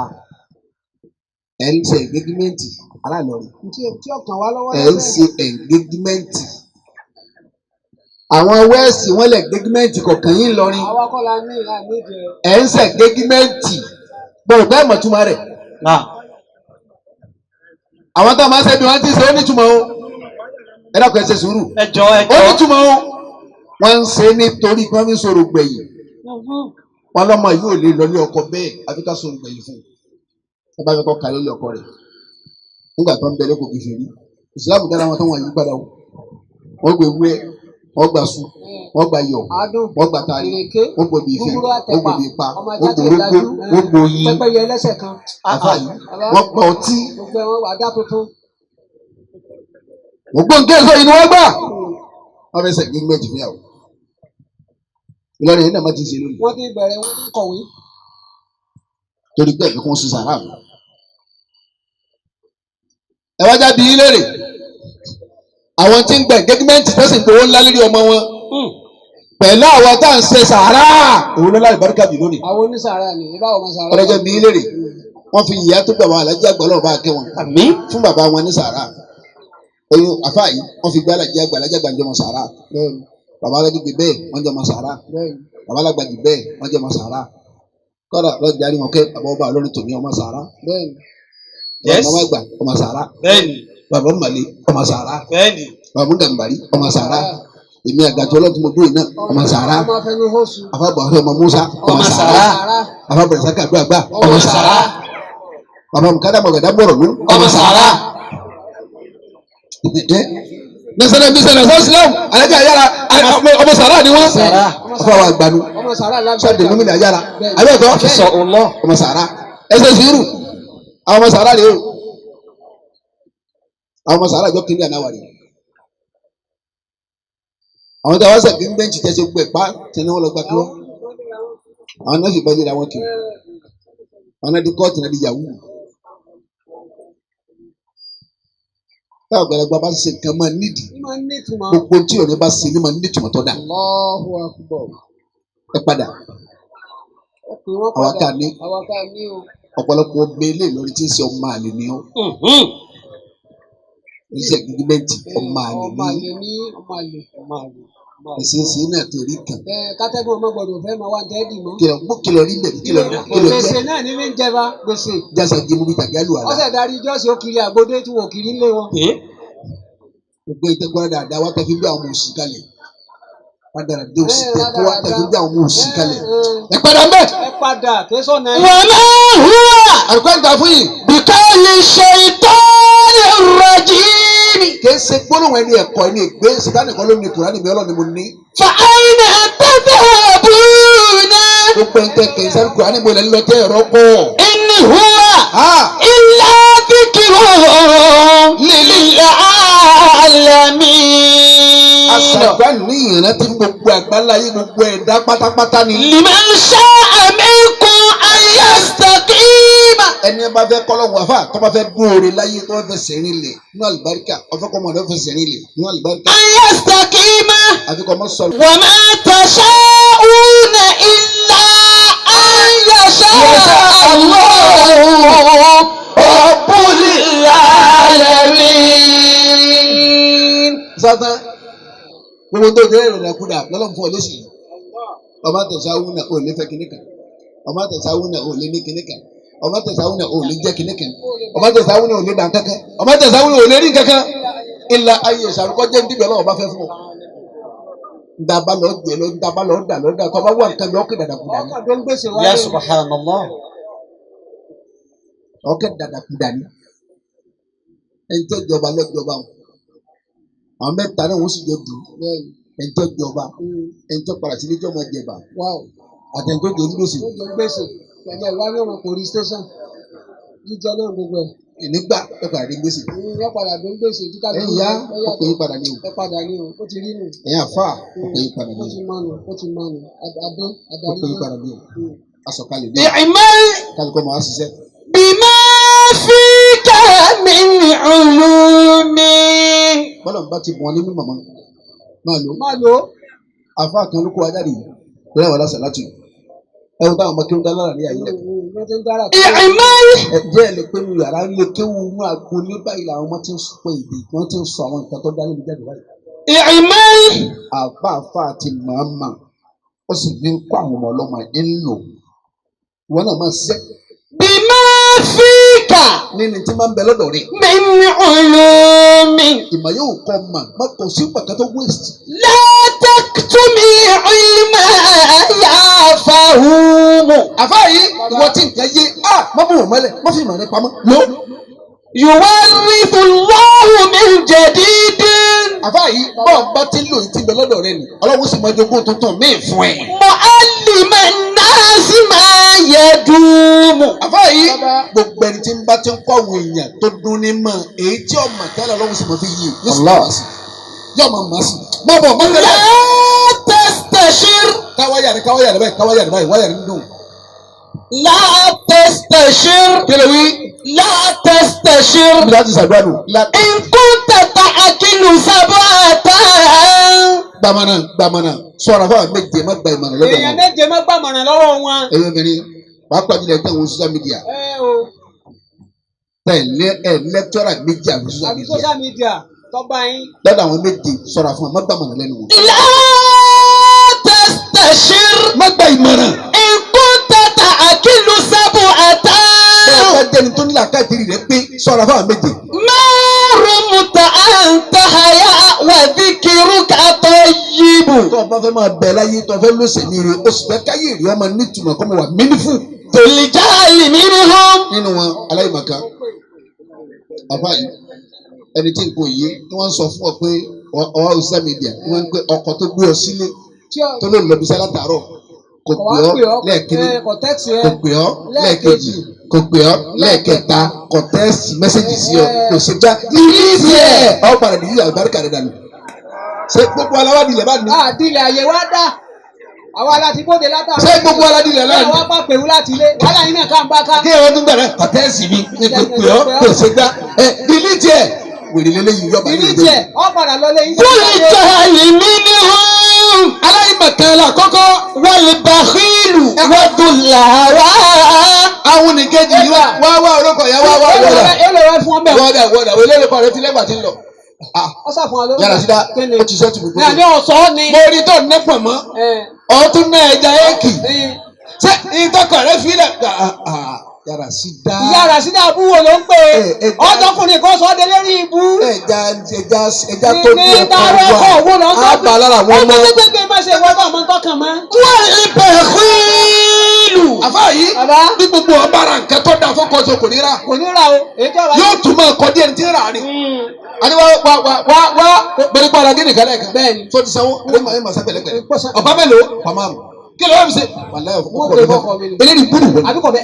Ẹ̀ ń ṣe ẹ̀ngégímẹ́ǹtì ará Ìlọrin. ntí tí ọkàn wa lọ́wọ́ Ẹ̀ ń ṣe ẹ̀ngégímẹ́ǹtì. Àwọn wẹ́ẹ̀sì wọ́n lẹ̀ ẹ̀ngégímẹ́ǹtì kọ̀ọ̀kan yín lọrin. Àwa kọ́ la ní ìlà níjẹ. Ẹ̀ ń ṣe ẹ̀ngégímẹ́ǹtì. Bọ̀rọ̀ bẹ́ẹ̀ mọ̀ túmọ̀ rẹ̀. Na'am. Àwọn tó máa ń ṣe bí wọ́n ti ṣe ó nítumọ̀ o. Ẹ dákun ẹ ṣe sùúrù. Ẹ jọ̀ọ́ ẹ Ó jọ̀ọ́. nítumọ̀ o. Wọ́n ń ṣe nítorí pé wọ́n fi ń sọ̀rọ̀ gbẹ̀yìn. Wọn lọ́mọ yìí ò lè lọ ní ọkọ bẹ́ẹ̀ àfi ká sọ̀rọ̀ gbẹ̀yìn fún un. Ẹ bá fẹ́ kọ́ kàlẹ́ lé ọkọ rẹ̀. Nígbà tó ń bẹ lẹ́kọ̀ọ́ kìfì rí. Ìsìlámù dára wọn tó wọn yí padà o. Wọ́n gbé ewúrẹ́, wọ́n gba su, wọ́n gba iyọ̀, Adùn wọ́n gba tari, ìrèké wọ́n gbòbí ìfẹ́, gúgúrú wọ́n àtẹ̀pà gbòbí ipa, ọmọ wọ́n ajá tí ò gbòrógbó, dájú wọ́n gbòyin. pẹ́pẹ́yẹ ẹlẹ́sẹ̀ kan Àfà yìí, wọ́n gba ọtí. gbogbo ẹ̀wọ̀n wà dá tuntun. Gbogbo nǹkan èso yìí ni wọ́n gbà. Wọ́n fẹ́ sẹ̀ gbígbẹ́ jù fúnyàwó. Ìlọrin yìí náà má ti ṣe lónìí. Wọ́n ti bẹ̀rẹ̀ wọ́n ti kọ̀wé. Torí pé ẹ̀fẹ̀ kún sí sàrà mi. Ẹ wá jáde yín léèrè. Àwọn tí ń gba engagement tó sì ń gbowó ńlá lórí ọmọ wọn. Pẹ̀lú àwọn tá à ń ṣe sàrà. Òun ló láì báríkà bì lónìí. Àwọn onísàárà ni ìbá ọmọ sàárà. Ọlọ́jọ́ bí yín léèrè. Wọ́n fi ìyá tó gbà wọn alájí àgbà ọlọ́run bá kẹ́ wọn. Àmín. Fún bàbá wọn ní sàrà. Oyún àfáà yìí wọ́n fi gbé alájí àgbà alájí àgbà ń jọmọ sàrà. Bàbá alágídí bẹ́ẹ̀ wọ́n jọmọ sàrà. Bàbá alágbàdì bẹ́ẹ̀ wọ́n jọmọ sàrà. Kọ́dà lọ́jà rí wọn kẹ́ bàbá ọba lórí tòní ọmọ sàrà. Yes. Bàbá àgbà ọmọ sàrà. Bẹ́ẹ̀ni. Bàbá màlẹ ọmọ sàrà. Bẹ́ẹ̀ni. Bàbá gàmbàrí ọmọ sàrà. Èmi àgàtọ̀ ọlọ́tún mo dúró iná ọmọ sàrà. Ọmọ afẹnu hóṣù. Àfàbọ̀ ọmọ Musa ọmọ Ọmọ sàrà. sàrà. Àfàbọ̀ ìsákà àdúrà gbà ọmọ sàrà. Bàbá Mùkádà Mọ̀gàdá bọ̀rọ̀ ló ọmọ sàrà. Nasara bisala sọ́sílẹ̀m alájà yára ọmọ sàrà ni wọ́n. Afọ àwọn àgbàdo Ọmọ sàrà lábẹ́. sọ́ọ̀dì mímí ni àyàrá. Abẹ́ẹ̀kọ́ ọmọ sàrà. Ẹsẹ̀ sùúrù àwọn ọmọ sàrà rèé o. Àwọn ọmọ sàrà jọ kiri àná wà rèé. Àwọn tí a wá sẹ̀ kí n bẹ́ǹchì tẹ̀sí gbẹ̀ pa tẹ̀lé wọn lọ gba kí wọ́n. Àwọn náà fi bá yẹra wọn kiri. Àwọn náà di kọ́ọ̀tù náà di yahoo. Táwọn àgbàlagbà bá ṣe nǹkan máa nídìí. Ní máa ń ní ìtumọ̀. Gbogbo tí ọ̀rẹ́ bá ṣe ní máa ní ìtumọ̀ tó dáa. Allahu akbar. Ẹ padà. Ẹ pè wọ́n Àwa padà. tá a ní Àwa tá a ní o. ọ̀pọ̀lọpọ̀ ọmọ ilé Ìlọrin tí ń ṣe ọmọ àlè ni ọ́. Oníṣẹ́ gígímẹ́ǹtì ọmọ àlè Ọmọ ni àlè ní ọmọ àlè. Ọmọ àlè. Ọmọ àlè. ẹ̀sìn náà torí kan. Ẹ kátẹ́gùn ọmọ gbọ́dọ̀ fẹ́ máa wá tẹ́ẹ̀dì mọ́. Kìlọ̀ mú kìlọ̀ rí bẹ̀ kìlọ̀ kìlọ̀ Gbèsè jẹ́ náà ní mí ń jẹba gbèsè. jásà jẹ́mu bí tàgé àlù àlà. Ọ̀sẹ̀ darí jọ́sìn ó kiri àgbódé tí wọ́n kiri ńlé wọn. Gbogbo ìtẹ́gbọ́n dáadáa wá tẹ́fí bí àwọn òsì kalẹ̀. Padà dé òsì tẹ́kọ́ wá tẹ́fí bí àwọn òsì kalẹ̀. Ẹ padà mbẹ́. Ẹ padà kí sọ̀nà ẹ̀. وما هو Àlùkò ìgbà fún yìí. بقول الشيطان الرجيم Kìí ṣe gbólóhùn ẹni ẹ̀kọ́ ẹni ègbé Sìtánì kan ló ní Kùránì mi Ọlọ́run ni mo ní. فأين تذهبون Gbogbo ẹni tẹ́ kẹ̀yìn sáré Kùránì mo lẹ́ ń lọ tẹ́ ẹ̀rọ pọ̀. إن هو إلا ذكر للعالمين Àṣàgbà ní ìrántí gbogbo àgbáláyé gbogbo ẹ̀dá pátápátá ni. لمن شاء منكم أن يستقيم Ẹni bá fẹ́ kọ́lọ́hún àfà tó bá fẹ́ dún oore láyé tó bá fẹ́ sẹ́rin lẹ̀ nínú àlùbáríkà ọ̀fẹ́ kọ́ ọmọdé fẹ́ sẹ́rin lẹ̀ nínú àlùbáríkà أن يستقيم àfi kọ́ ọmọ sọ̀rọ̀. وما تشاءون إلا أن يشاء الله رب العالمين Sátán gbogbo tó dé ìrìnà kúdà lọ́lọ́run fún ọ lẹ́sìn yìí. Ọmọ àtẹ̀sáwù náà ò lè fẹ́ kinní kan. Ọmọ àtẹ̀sáwù náà ò lè ní kinní kan. Ọmọ àtẹ̀sáwù náà ò lè jẹ́ kinní kan. Ọmọ àtẹ̀sáwù náà ò lè dàn kankan. Ọmọ àtẹ̀sáwù náà ò lè rí kankan. Ìlà ayé ìsàrúkọ jẹ́ níbi ọlọ́wọ́ bá fẹ́ fún ọ. Ntaba lọ jẹ lọ ntaba lọ dà lọ dà tọba wà nǹkan mi ọkẹ dàdàkudà ni. Ọkàn tó ń gbèsè wáyé. Ya subhanallah. Ọkẹ dàdàkudà ni. Ẹni tẹ́ jọba lọ́jọba o. Àwọn mẹ́ta náà wọ́n sì jọ dùn. Ẹni tẹ́ jọba ẹni tẹ́ padà sílé tí ọmọ jẹba. Wow. Àtẹnudó jẹ nígbèsè. Ó jẹ gbèsè. Pẹ̀lú ẹ̀wá ní ọmọ police station. Jíjẹ náà gbogbo ẹ̀. Nígbà ẹ padà dé gbèsè. Ẹ padà dé gbèsè. Títà Ẹ̀yin ya ọkọ̀ yìí padà ní o. Ẹ padà ní o. Ó ti rí nù. Ẹ̀yin àfa ọkọ̀ yìí padà ní Ó o. ti mánu. Ó ti mánu. Adé adarí. Ọkọ̀ yìí padà ní o. Asọ̀kalẹ̀ ní o. اعمل Kálukọ́ máa ṣiṣẹ́. بما فيك من علوم Bọ́lá ń bá ti bọ̀ ní mímọ̀ mọ́. Máa lò ó. Máa lò ó. Àfa kan ló kó wa jáde yìí. Bẹ́ẹ̀ wà lásán láti. Ẹ wo táwọn ọmọ kí ń dá lára ní ayé lẹ́kọ̀ọ́. Wọ́n ti ń dára. اعمل Ẹ jẹ́ ẹ lè pé mi yàrá lè kéwu inú agboolé báyìí làwọn ọmọ ti ń sọ èdè wọ́n ti ń sọ àwọn nǹkan tó dá lórí jáde báyìí. اعمل Àfa àfa àti màmá ó sì ní kó àwọn ọmọ ọlọ́mọ ẹ̀ ń lò. Ìwọ náà máa ṣiṣẹ́ بما فيك nínú tí máa ń bẹ lọ́dọ̀ rẹ̀. من علوم Ìmọ̀ yóò kọ́ mà má kò sí pàkà tó waste. لا تكتمي علما يا فهوم Àfa yìí ìwọ tí nǹkan yé a má bò wọ́n mọ́lẹ̀ má fi ìmọ̀ rẹ pamọ́ lò. يورث الله من جديد Àfa yìí bọ́ọ̀ bá ti ń lò yìí ti ń bẹ lọ́dọ̀ rẹ nì Ọlọ́run sì máa jogún tuntun míì fún ẹ. معلم الناس ما يدوم Àfa yìí gbogbo ẹni tí ń bá ti ń kọ́ àwọn èèyàn tó dún ní mọ̀ èyí tí ọmọ tẹ́lẹ̀ Ọlọ́run sì máa fi yí yóò sì máa sí yóò máa máa sí. Má bọ̀ má tẹ̀lé. لا تستشر Káwáyà rẹ káwáyà rẹ báyìí káwáyà rẹ báyìí wáyà rẹ ń dùn. لا تستشر Kí ló wí? لا تستشر Bí láti ṣàdúrà nù. إن كنت تعقل سبعة Gbàmọ̀nà gbàmọ̀nà sọ̀rọ̀ fún àwọn méje má gba ìmọ̀ràn lọ́dọ̀ Èèyàn wọn. méje má gbàmọ̀ràn lọ́wọ́ wọn. Ẹ̀yin obìnrin pàápàá jùlọ ẹgbẹ́ àwọn social media Ẹ o. tẹ̀lé ẹ̀ lẹ́kítọ́rà méjì àwọn social Àbí media social media tọ́ba yín. lọ́dọ̀ àwọn méje sọ̀rọ̀ fún wọn má gbàmọ̀ràn lẹ́nu wọn. لا تستشر Má gba ìmọ̀ràn. إن كنت تعقل سبعة Bẹ́ẹ̀ bá jẹ́ni tó ní làákàtìrì rẹ̀ pé sọ̀rọ̀ fún àwọn méje. ما رمت أن تحيا وذكرك طيب Tó o bá fẹ́ máa bẹ láyé tó o fẹ́ lọ́sẹ̀ ní ire o sì fẹ́ káyé rí ọmọ nítumọ̀ kọ́ mọ wà mínífù. Tòlìjáàlì minhum. Nínú wọn aláìmọ̀kan àfa yìí ẹni tí nǹkan yìí ni wọ́n ń sọ fún ọ pé ọwọ́ social media ni wọ́n ń pé ọkọ̀ tó gbé ọ sílé Tí ọ tó ló ń lọ bí sálá tààrọ̀ kò kò wá pè ọ́ pè ọ́ lẹ́ẹ̀kínní ẹ, kò tẹ́ẹ̀sì ẹ kò pè ọ́ lẹ́ẹ̀kejì kò pè ọ́ lẹ́ẹ̀kẹta kò tẹ́ẹ̀sì mẹ́sẹ̀gì sí ọ kò ṣe já dílíìsì ẹ̀ ọ padà dílíìsì àlùbáríkà rẹ̀ dànù. Ṣé gbogbo aláwádìí ilẹ̀ bá ní? Àdìlẹ̀ àyè wá dá àwa láti bóde látàrí. Ṣé gbogbo aládìí ilẹ̀ láàánú? Àwa bá pèrú láti ilé wàhálà yín náà ká ń bá ká. Kí ẹ̀rọ tún bẹ̀rẹ̀ kò tẹ́ẹ̀sì mi kò pè ọ́ kò ṣe gbá ẹ̀ dílíìsì ẹ̀ wèrè lélẹ́yìn yọba ní Dílítì ẹ̀ ọ padà lọ lé yín. Tòlìjáàlì minhum. Aláìmọ̀kan la kọ́kọ́ Wal-bakhilu wadul-hawa. àwọn nìkejì yìí wá wá wá orúkọ yẹn wá wá wọ́dà Èlò rẹ fún ọ bẹ́ẹ̀. wọ́dà wọ́dà wọlé orúkọ rẹ ti lẹ́gbàá ti ń lọ. Ọ sà fún wa lórúkọ. Yàrá sídá Kíni? ó ti sẹ́tù gbogbo. Ní àní ọ̀sọ́ ni. Mo rí tó nẹ́pọ̀ mọ́ ọtún náà ẹja éèkì ṣé ìtọ́kọ̀ rẹ fi lẹ̀ yàrá sídá. Yàrá sídá abúwo ló ń pè é. Ẹ, ẹ, Ọjọ́kùnrin kan sọ ọ́ dé lérí ibú. Ẹja ẹja ẹja tó Ní ní tààrọ ẹ̀kọ́ ọkọ̀ òwò lọ ń wa á bà lára àwọn ọmọ. Gbégbégbé má ṣe wọ́n bá ọmọ tọkàn mọ́. Wal-bakhilu. Àfáà yìí Bàbá bí gbogbo ọba ara nǹkan tó dáa fọ́kọ tó kò ní rà kò ní ra o. Èyí tí ọba yóò tún máa kọ díẹ̀ ní tí ń rà ni. Àti wá wá wá wá wá pẹ̀lú pàrọ̀ gíní kan lẹ́ẹ̀kan. Bẹ́ẹ̀ni. Tó ti sanwó ẹ máa ẹ máa sá pẹ̀lẹ́pẹ̀lẹ́. Pọ̀sán. Ọ̀pá mélòó? Ọ̀pá márùn. Kí ló wá fi ṣe? Wàláhì ọkọ Wọ́n mi pè náà. fọkọ mi ni. Eléyìí gbúdù wọlé. Àbí kò bẹ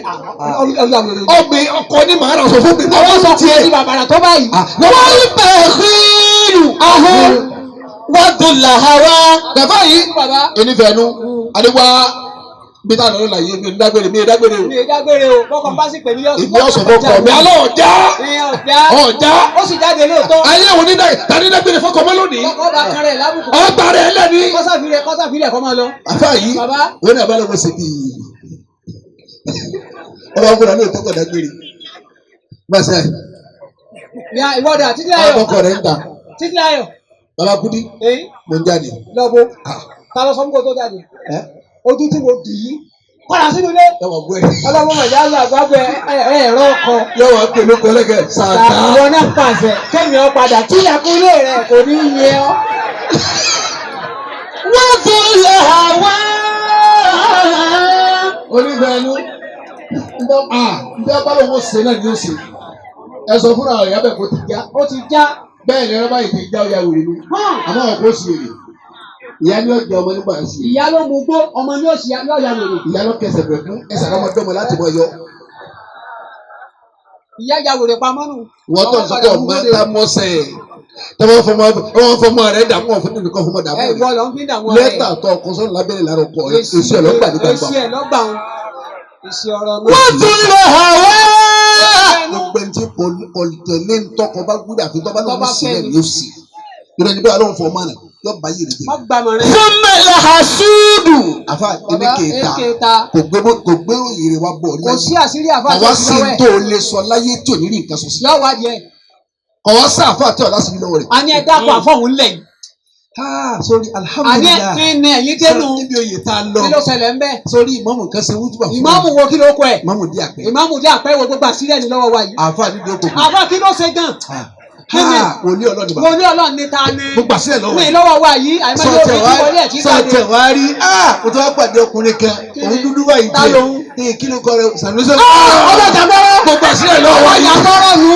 ọlọ́run àwọn èrò. Ọgbìn ọkọ ní màá rà sọ fún mi. Àwọn sọ tiẹ̀. fún mi bàbàrà tó báyìí. Wal-bakhilu. Ahun. Wadul-hawa. Bàbá yìí Bàbá enífẹ̀ẹ́nu àdéhùn bí táwọn ọ̀rọ̀ là yé mi ò ní dágbére mi ò dágbére o. mi ò dágbére o. Bọ́kọ̀ bá sì pè mí yọ̀sùn. Ìbí ọ̀sọ̀ fọkọ mi alọ́ ọ̀já Ìyẹn ọ̀já. ọ̀já Ó sì jáde lóòótọ́. ayé òun ní tani dágbére fọkọ mọ́ lónìí. Bọ́kọ̀ bá kan rẹ̀ lábùkù. Ọgbà rẹ̀ lẹ́ni. Kọ́sàfilẹ̀ kọ́sàfilẹ̀ kọ́ máa lọ. Àfáà yìí Bàbá. wọn náà bá lọ́wọ́ ṣe bíi ọba fúnra ní ìtọ́kọ̀ dágbére. Bá a ṣe Ní ìwọ́dà títí ayọ̀. ọkọ rẹ̀ ń ta Títí ayọ̀. bàbá Kúdí Èyí mò ń jáde. lọ́bọ̀. Ta lọ sọ fún kó tó jáde? Ẹ́ Ojú tí mo dì í. Padà sínú ilé. yọ̀wọ̀ gbé Ọlọ́mọ mọ̀já lọ àgbàgbẹ́ ẹ̀rọ ọkọ̀. yọ̀wọ̀ pè lóko lẹ́kẹ̀ sàtá. Àwọn náà pàṣẹ kẹ́mi ọ padà kí ìyàkúlé rẹ̀ kò ní yẹ ọ́. Wadul-hawa. Onífẹ̀ẹ́nu ǹjẹ́ bá lóun ṣe náà ni ó ṣe. Ẹ sọ fúnra rẹ̀ yábẹ̀ kó ti já. Ó ti já. Bẹ́ẹ̀ ni ọlọ́ba yìí ti já ọ̀yà wèrè ni. Hàn. Àmọ́ ọ̀pọ̀ sì rè. Ìyá ni ọ̀jẹ̀ ọmọ nígbà sí. Ìyá ló mú gbó ọmọ ní òsì yóò ya wèrè. Ìyá ló kẹsẹ̀ bẹ̀ fún ẹsẹ̀ ọmọdọ́mọ láti mọ yọ. Ìyá ya wèrè pamọ́ nù. Wọ́n tó ń sọ pé ọmọ tá mọ́sẹ̀ tọ́wọ́ fọmọ wọ́n fọmọ rẹ̀ dààmú ọ̀fun nínú kan fọmọ dààmú Ẹ rẹ̀. ìwọ lọ ń fi dààmú ọ̀rẹ́. Lẹ́tà tó ọkọ sọ́nù lábẹ́rẹ́ lára ọkọ rẹ̀ èsì ẹ̀ lọ́gbà ní gbangba. Èsì ẹ̀ lọ́gbà wọn. Èsì ọ̀rọ̀ náà. Wadul-hawa. Gbogbo ẹni tí kò tẹ̀lé ntọ́kọ bá gbúdọ̀ àfi tọ́ba náà Tọ́ba ń sílẹ̀ fẹ́ ni. ní òsì. Ìrọ̀ níbẹ̀ alóhùn fọmọ rẹ̀ yọ bá yìí rẹ̀ Má jẹ́. gbàmọ̀rẹ́. Thumma al-hasudu. Àfa èmi Bàbá kèéta èkéta. kò gbé kò gbé òyìnbó wa bọ̀ Kò sí àṣírí àfa Àwa àti sì lọ́wọ́ ẹ̀. tó o lè sọ láyé tí ò ní rí nǹkan sọ sí. Yọ wá díẹ̀. Kọ̀wá sáàfà tí ọ̀la sì ní lọ́wọ́ rẹ̀. A ní ẹ dákun àfọ̀hún lẹ̀ yìí. Sórí A ní ẹ alhamdulilayi. kí ni ẹ̀yin dénú. Níbi oyè tá a lọ. Kí ló ṣẹlẹ̀ ń bẹ́? Sórí ìmọ̀mù kan ṣe wújúbà fún mi. Ìmáàmù wo kí ló kọ ẹ̀? Ìmọ̀mù dí àpẹ. Ìmáàmù dé àpẹ́ wo gbogbo àṣírí ẹ̀ ní lọ́wọ́ wa yìí. Àfa nídìí okòkò. Àfa kí ló ṣe gan? Wòlíì ọlọ́ni bàbá. Mo ní Ọlọ́run ní ta ni. Mo gbà sílẹ̀ lọ́wọ́ Mi rẹ̀. lọ́wọ́ wa yìí, àìmọye Sọ̀tẹ̀ omi tí wọlé ẹ̀ tí wá jáde. sọ̀tẹ̀ wá rí. Mo tún wá pàdé ọkùnrin kan. Kí ni? Òun dúdú báyìí Ta jẹ. lòun? Ee, kí ló kọ rẹ? Sànúsọ. Ọmọ jàgbọ́rọ́. Mo gbà sílẹ̀ lọ́wọ́ Ọmọ yìí. jàgbọ́rọ́ nù.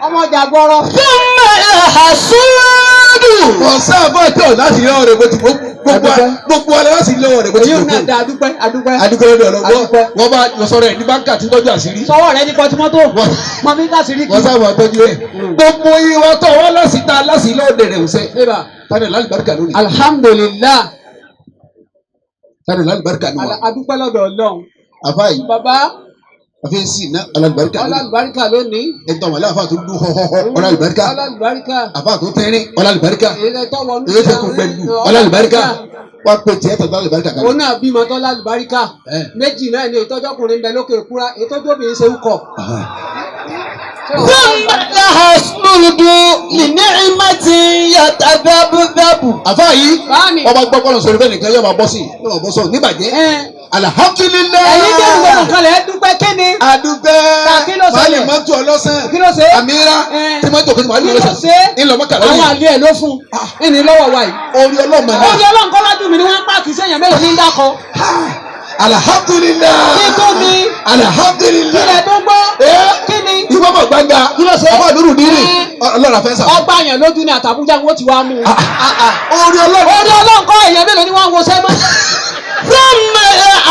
Ọmọ jàgbọ́rọ́. Thumma al-hasudu. Kò sáàfà tí ọ̀la sì lọ́wọ́ rẹ̀ bó ti gbogbo ọ̀la láti lọ́wọ́ rẹ̀ bó ti Èyí ò náà gbogbo. da adúpẹ́ adúpẹ́. Adúgbò lọ́dọ̀ ọlọ́gbọ́. Adúpẹ́. Wọ́n bá lọ sọ̀rọ̀ ẹ̀ ní báńkà tí ń tọ́jú àṣírí. Sọwọ́ rẹ ní pọtimọ́tò. Mọ mi láti rí kí. Wọ́n sábà tọ́jú ẹ̀. Gbogbo ìwà tó wọ́n lọ́sí ta lásì lọ́ọ̀dẹ̀ rẹ̀ ọ̀sẹ̀. Eba. Tani lálùbáríkà lónìí. Alhamdulillah. Tani lálùbáríkà ni wa. Adúpẹ́ lọ́dọ̀ Ọlọ́run. Àfa yìí, Bàbá àfi ń sìn ná ọlálùbáríkà lónìí. ọlálùbáríkà lónìí. Ẹ̀tọ́ wọn láàfà tó dún họ́họ́họ́ ọlálùbáríkà. Ọlálùbáríkà. Àfa tó tẹ́rín ọlálùbáríkà. Èyí tó wọnú. Èyí tó kún gbẹ̀lú ọlálùbáríkà. Wọ́n pe tiẹ̀ tọ́jú ọlálùbáríkà kan. Òun náà bímọ tó lálùbáríkà. Ẹ. Méjì náà ni ìtọ́jọ́kùnrin ń bẹ lókè kúrá, ìtọ́jọ́bìnrin ṣe ń kọ̀. Thumma al-hasudu li ni'matin yatadhabdhabu. Àfa yìí, Báàmì. ọba gbọ́ kọ́lọ̀ sọ̀rọ̀ bẹ́ẹ̀ nìkan yóò máa bọ́ sí i, yóò máa bọ́ sọ̀rọ̀ níbàjẹ́. Ẹ. Alhamdulilayi. Ẹ̀yin jẹ́ gbogbo nǹkan lẹ̀ dúpẹ́ kéne. Adúpẹ́. Ta kí ló ṣẹlẹ̀? Màálì mọ́tò ọlọ́sàn. Kí ló ṣe? Àmìrá. Ẹ. Tí mọ́tò kí ni màálì Kí ló ọlọ́sàn. ṣe? Ńlọ mọ́kàlá Àwọn yìí. àlè ẹ̀ ló fún un. Ìní lọ́wọ́ wa yìí. Orí ọlọ́mọ Orí náà. Ọlọ́run kọ́ lọ́dún mi ni wọ́n ń pààkì sẹ́yìn mélòó ní dákọ̀. Alhamdulillah. Kí tó ni? Alhamdulillah. Kí lẹ tó gbọ́? Ẹ́ Kí ni? ìwọ mọ̀ gbangba. Kí ló ṣe? Àbá nuru dínì. Ẹ́. Ọlọ́run àfẹ́ sà. Ọgbà yẹn lójú ni àtàbújá wọn ti wá mú un. Orí ọlọ́run. Orí ọlọ́run kọ́ èèyàn mélòó ni wọ́n ń wo sẹ́mọ́? ثم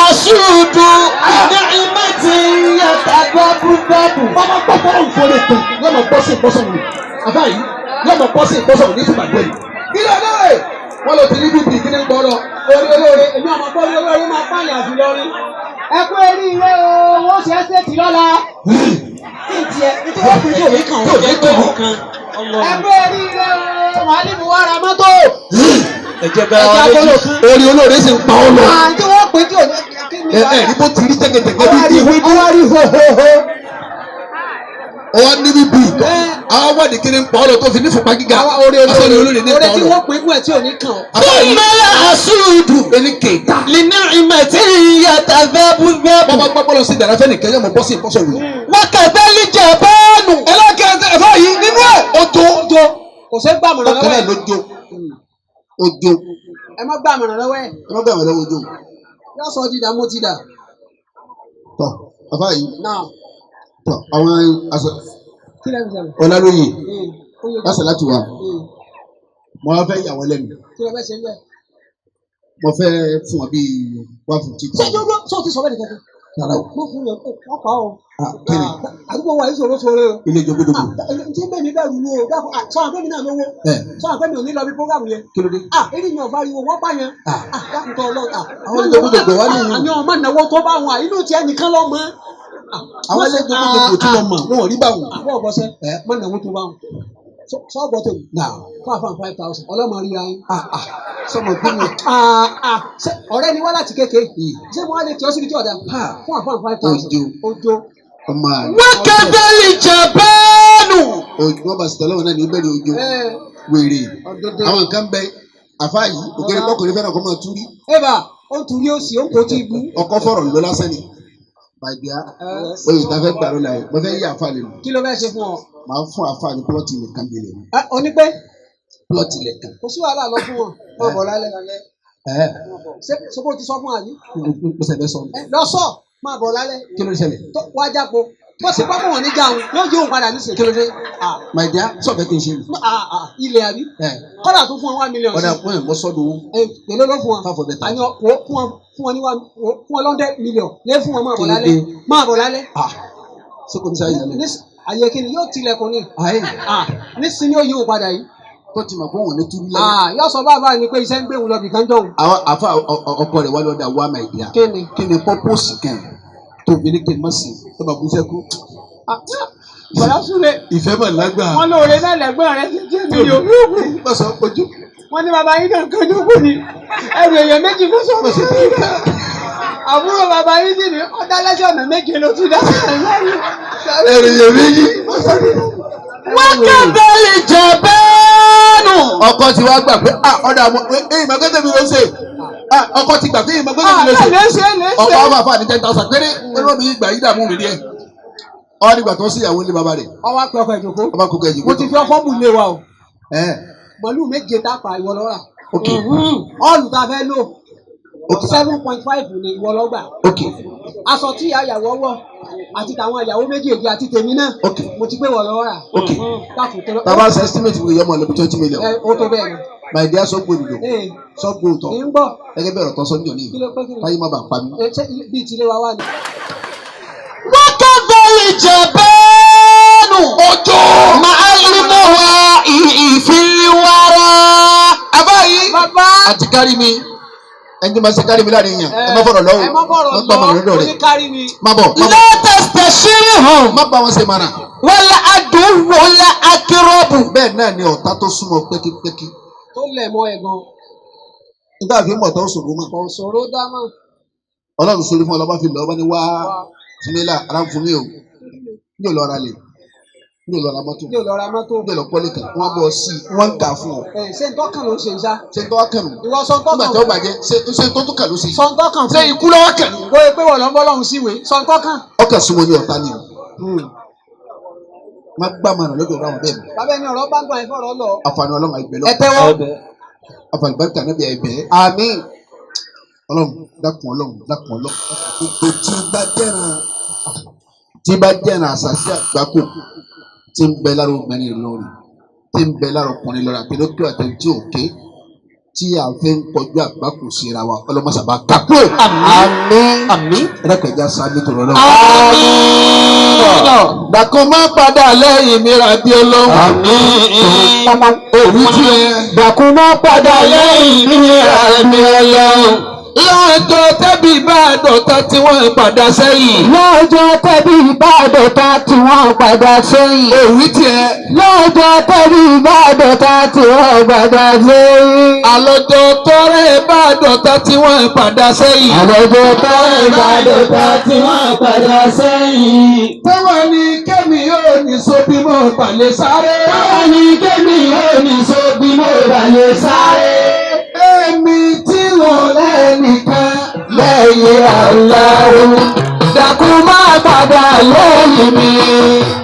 أسود نعمة يتببب Bàbá gbọ́ fọ́lọ́ ń fọ́lé tán. Yóò mọ̀ bọ́ sí ìbọ́sọ̀ mi. Àbá yìí yóò mọ̀ bọ́ sí ìbọ́sọ̀ mi ní ìtìbàdàn yìí. Kí ló dé? Wọ́n lọ sí ní bíbí kí ni ń gbọ́ lọ. Orí olóore, èmi àmọ́ pé orí olóore máa pààyàn àti lọrin. Ẹ kú eríire o, wọ́n ṣe ẹ́sẹ̀tì lọ́la. Kí n tiẹ̀, ní tí wọ́n fi ní òwe kàn Tí ò ní kàn ó. Ẹ kú eríire o, màálìmù wa ra mọ́tò. Ẹ̀jẹ̀ Ẹja kóló kan. Orí olóore sì ń pa ọ́ lọ. Àǹtí wọ́n pè tí ò ní kí ni Ẹ ẹ ní bó ti rí jẹ́gẹ́jẹ́gẹ́ bí ti wí. Ọwọ́ rí hohoho. Ọwọ́ ní bíbí. Àwọn wádìí kí ni ń pa ọ́ lọ tó fi ní fúnpa gíga. Orí Aṣọ ni olóore ní olóore pa tí ọ́ lọ. wọ́n pè fún ẹ̀ tí ò ní kàn ọ́. Àbá yìí ثم أسود ẹni kèéta. لنعمة يتذبذب Bàbá gbọ́ bọ́lọ̀ sí ìdára fẹ́ nìkan yóò mọ̀ bọ́ sí ìbọ́sọ̀ wò. وكذا الجبان Ẹlẹ́kẹ̀ẹ́ ẹ̀fọ́ yìí nínú ẹ̀ ó tó. Ojo kò ṣe gbàmọ̀ràn Bákan lọ́wọ́ náà ẹ̀. ló jó. Ó jó. Ẹ má gbàmọ̀ràn lọ́wọ́ ẹ̀. Ẹ má gbàgbọ́ lọ́wọ́ ojú. Yóò sọ di dààmú ti dà. Tọ́ àfáà yìí Náà tọ́ àwọn aṣọ kí lẹ́nu sọ̀rọ̀? Ọlálóyè Oye lásán láti wà. Mo wá fẹ́ yà wọ́n lẹ́nu. kí lẹ fẹ́ ṣe ń bẹ̀? Mo fẹ́ fún wọn bíi 150 Ṣé thousand. dúró sọ ti sọ bẹ́ẹ̀ nìkan? Rárá o. Mo fún yẹn wọ́n pa ọ́. Ah, kí ni? Àdúgbò wa yìí ṣòro ṣòro o. Ilé ìjọba-gbogbo. Tí bẹ́ẹ̀ mi bẹ̀rù ni o, dákun, sọ àwọn gómìnà lówó. Ẹ Sọ àwọn gómìnà ò ní lọ bí prógámù yẹn. kí ló dé? Eré mi ò bá riwo, wọ́n pa yẹn. Ah. Dákun tọ́ ọlọ́run. Àwọn ilé ìjọba-gbogbo wá nìyí. Àní ọmọ náwó tó bá wọn, inú tiẹ̀ nìkan lọ mọ́. Àwọn ilé ìjọba-gbogbo tí wọ́n mọ̀ wọn ò rí báwọn. Àbọ̀ ọ̀bọ̀sẹ̀, Ẹ má náwó tó bá wọn. Sọ́ọ̀bọ̀ tèmi, náà 5,000, ọlọ́mọ ríra yín. ah ah sọmọ kí ni? Ṣé ọ̀rẹ́ ni wá láti kékeré? Ṣé mo wá lè tì ọ́ síbi tí ọ̀dà? Fún àfáàn 5,000. Ojo. Ojo. Ọmọ àlè. وكذا الجبان Ojú wọn bá sì tọ́lọ́wọ́n náà ní bẹ́ẹ̀ ni ojú. Ẹ Wèrè. ọ̀dọ̀dọ̀. Àwọn nǹkan bẹ àfáà yìí òkèrè pọ́kùnrin fẹ́ràn kọ́ máa túrí. Eba, ó ń turi ó sì, ó ń kó tí ibú. Ọkọ fọ̀rọ̀ lọ lásán ni. Bàjẹ́ oyè tá a fẹ́ gbà lọ́la yìí. Mo fẹ́ yí àfáà lẹ́nu. Kí ló fẹ́ ṣe fún ọ? Màá fún àfáà ní plọ́ọ̀tì nìkan bí lẹ́nu. Ẹ oní pé Plọ́ọ̀tì lẹ̀kan. kò sí wàhálà lọ fún wọn. Máa bọ̀ lálẹ́. Ẹ Ṣé ṣé bó ti sọ fún àbí? mo sẹ̀ fẹ́ sọ. Ẹ lọ sọ, máa bọ̀ lálẹ́. Kí ló ń ṣẹlẹ̀? Tó wá jápo. Bó ṣe gbọ́ pé wọ́n ní jáun, yóò yí òun padà nísìnyí. Kí ló dé? Ah, My dear, sọ̀bẹ́ kí n ṣe mi. Ilẹ̀ àbí? Ẹ Kọ́dà tó fún wọn 1 million ọ̀dà sí. fún ẹ̀ mọ́ sọ́dọ̀ owó. Ẹ èló ló fún wọn? 500,000. Àní ọ wò, fún wọn ní one wò, fún wọn 100 million. Lé fún wọn máa bọ̀ Kí ló lálẹ́. dé? Máa bọ̀ lálẹ́. Ah ṣé kò ní sáyé lálẹ́? Àyè kí ni yóò tilẹ̀kùn ni. Ayé Nísìnyí yóò yí òun padà yìí. tó ti mọ̀ pé òun ò ní túrí lálẹ́. Yóò sọ báà báà ni pé iṣẹ́ ń gbé òun lọ bìkan jọ̀hún. Àwọn àfa ọkọ rẹ̀ wá lọ́dà wá my dear. Kí ni? Kí ni pọ́pọ́sì kan tó fi ní kí n má sí tó bá bú sẹ́kú? Bọ̀dá Súlè, Ìfẹ́ mà lágbà. wọ́n lóore náà lẹ́gbọ́n rẹ̀ ti jẹ́ mi o. Má sọ ojú. Wọ́n ní bàbá yín náà kánjú kù ni. Ẹrù èèyàn méjì ló sọ̀rọ̀ sí i. Àbúrò bàbá yín sì ní ọ̀dá lẹ́sẹ̀ ọ̀nà méje ló ti dá. Ẹrù yẹn méjì. وكذا الجبان Ọkọ ti wá gbà pé ah ọ̀dà àmọ́ ẹ ìmọ̀gẹ́tẹ̀ mi ló ń ṣe. Ah ọkọ ti gbà pé ìmọ̀gẹ́tẹ̀ mi ló ń ṣe. Lè ṣe lè Ọkọ ṣe. ọba àfa ní 10,000 péré ó lóbi ìgbà yìí dààmú mi díẹ̀. Ọ nígbà tó ń sí ìyàwó ilé bàbá rẹ̀. Ọwọ́ apẹ ọkọ̀ ìjòkó. Ọba kókó ẹ̀jẹ̀ Mo ti fi ọkọ̀ bù lé wa o. Ẹ Màlúù méje tá a pa ìwọ lọ́ra. ok Ọ́ọ̀lù tá a fẹ́ lò ok 7.5 ni ìwọ lọ́gbà. ok Aṣọ tí ìyá ìyàwó wọ̀ àti tàwọn ìyàwó méjèèjì àti tèmi náà. ok Mo ti gbé wọ̀ lọ́ra. ok. Dákun tó lọ. Tàbá ṣe estimate wo ìyọmọ lọ bí 20 million. Ẹ o tó bẹ́ẹ̀ ni. My dear sọ́gbó òdòdó Ee sọ́gbó òtọ̀ ní ń bọ̀ gẹ́gẹ́ bí ọ̀rọ̀ tó sọ níjọ́ ní kí ló pé kí ni. káyé má bàa pa mí. Ẹ ṣé bíi tilé wa wà ní. وكذا الجبان Ọjọ́ مع الموائي في الورى àbáyé Bàbá àti kárí mi ẹni tó máa ṣe kárí mi láàrin yàn ẹ má fọ̀rọ̀ lọ́wọ́ ẹ má fọ̀rọ̀ má gbà màrà lọ lọ́dọ̀ rẹ̀ oníkárí mi. má bọ̀ má bọ̀ لا تستشرهم má bá wọn ṣe mara. والعدو الأقرب Bẹ́ẹ̀ náà ni ọ̀tá tó súnmọ́ pẹ́kípẹ́kí Tó lẹ̀ mọ́ ẹ̀ gan. nígbà fi mọ̀ tó ń sòrò mọ̀ Kò ṣòro dá mọ́. Ọlọ́run sórí fún ọlọ́ba fi lọ́ ọba ní wá fúnmílà ara ń fún mi o ní ò lọ ra lè ní ò lọ ra mọ́tò Ní ò lọ ra mọ́tò. ní ò lọ kọ́lé kan wọ́n bọ̀ sí i wọ́n ń kà fún ọ Ẹ ṣé ń tọ́kàn ló ń ṣe ìṣá. ṣé ń tọ́ wá kàn nù Ìwọ sọ ń nígbà tọ́kàn. tó bàjẹ́ ṣé tó tún kà ló ṣe Sọ ń tọ́kàn ṣé fún. ikú lọ́wọ́ kàn ní. Bóyá pé wọ́n lọ ń bọ́ lọ́hùn síwèé. Sọ ń tọ́kàn. Ọkàn súnmọ́ ní ọ̀tá ni o má gbà mọ̀ràn lọ́dọ̀ ọ̀rọ̀ àwọn bẹ́ẹ̀ mi Bàbá ẹni ọ̀rọ̀ bá ń gbọ́n ẹ fọ̀rọ̀ lọ. àfààní Ọlọ́run àìbẹ̀ lọ Ẹ tẹ́wọ́. àfààní bàtà níbi àìbẹ̀ Àmín. Ọlọ́run dákun, Ọlọ́run dákun, Ọlọ́run gbogbo tí bá jẹ́ràn àṣàṣì àgbákò tí ń bẹ lára obìnrin Ìlọrin, tí ń bẹ lára ọkùnrin Ìlọrin, àti lókè àtẹ̀tí òkè tí a fi ń kọjú àgbákò síra wa, ọlọ́mọṣàbá kakó. Àmín. Àmín. Ẹ̀rẹ́kẹ̀já sáájú tó rọrùn. Àmín. Dàkún má padà lẹ́yìn mi ràbí ọlọ́run. Àmín. Òwú tiẹ̀. Dàkún má padà lẹ́yìn mi ràbí ọlọ́run. Lọ́jọ́ tẹ́bí bá dọ̀tá tí wọ́n padà sẹ́yìn. Lọ́jọ́ tẹ́bí bá dọ̀tá tí wọ́n padà sẹ́yìn. Òwú tiẹ̀. Lọ́jọ́ tẹ́bí bá dọ̀tá tí wọ́n padà sẹ́yìn. Àlọ́jọ́ tọ́rẹ́ bá dọ̀tá tí wọ́n padà sẹ́yìn. Àlọ́jọ́ tẹ́bí bá dọ̀tá tí wọ́n padà sẹ́yìn. Táwọn ní kẹ́mi yóò ní sóbí mọ́ balẹ̀ sáré. Táwọn ní kẹ́mi yóò ní sóbí mọ́ balẹ̀ sáré. Èmi tí wọ́n lẹ́nìkan Lẹ́yìn Allahu, dákun má padà lẹ́yìn mi.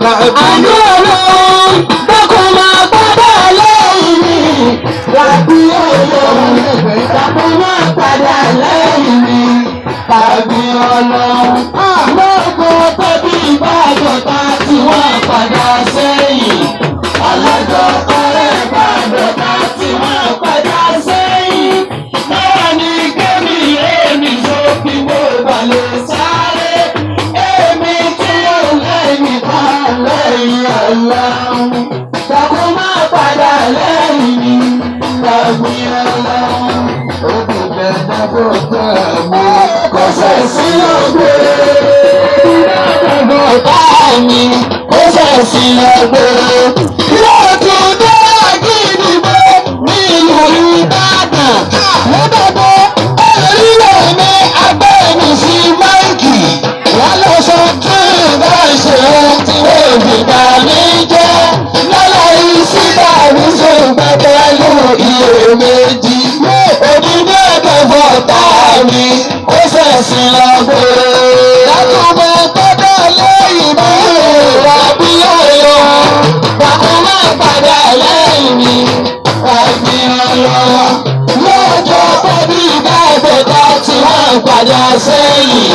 Àánú Ọlọ́run, dákun má padà lẹ́yìn mi. Ràbí Ọlọ́run, dákun má padà lẹ́yìn mi. Tàbí Ọlọ́run, lọ́gbọ̀n tàbí ìbàdọ̀ta tí wọ́n padà sẹ́yìn. Ọlọ́jọ́ ọ̀rẹ́ ìbàdọ̀ta tí wọ́n padà sẹ́yìn. Náà ní kémi èmi sófin mo balẹ̀ sáré. Èmi tí ó lẹ́yìn kan lẹ́yìn Ọlọ́run. Dàkú má padà lẹ́yìn mi, tàbí Ọlọ́run. Ó ti bẹ̀rẹ̀ fún mi. Kò sẹ̀ sí ògbé. Ọ̀tá mi kò sẹ̀ sí ògbé. Yóò tún dé àgídìgbò nílùú Ìbàdàn. Lọ́dọ̀dọ̀ ẹ̀rí rẹ̀ ní abẹ́mi sí Máìkì. Wọ́n lọ sọ kí n bá ṣe ohun tí wọ́n fi bà mí jẹ́. Lọ́lá ìsí bàmí ṣe pẹ̀lú iyèméjì. Òdìdí ẹ̀dọ̀fọ̀ tá mi, ó ṣẹ̀sìn lọ́gbọ̀ọ́. Lákùnmọ̀ gbọ́dọ̀ lẹ́yìn mi, ràbí ọ̀yọ́. Bàkúmọ̀ padà lẹ́yìn mi, ràbí ọ̀yọ́. Lọ́jọ́ bọ́bí bá tí wọ́n padà sẹ́yìn.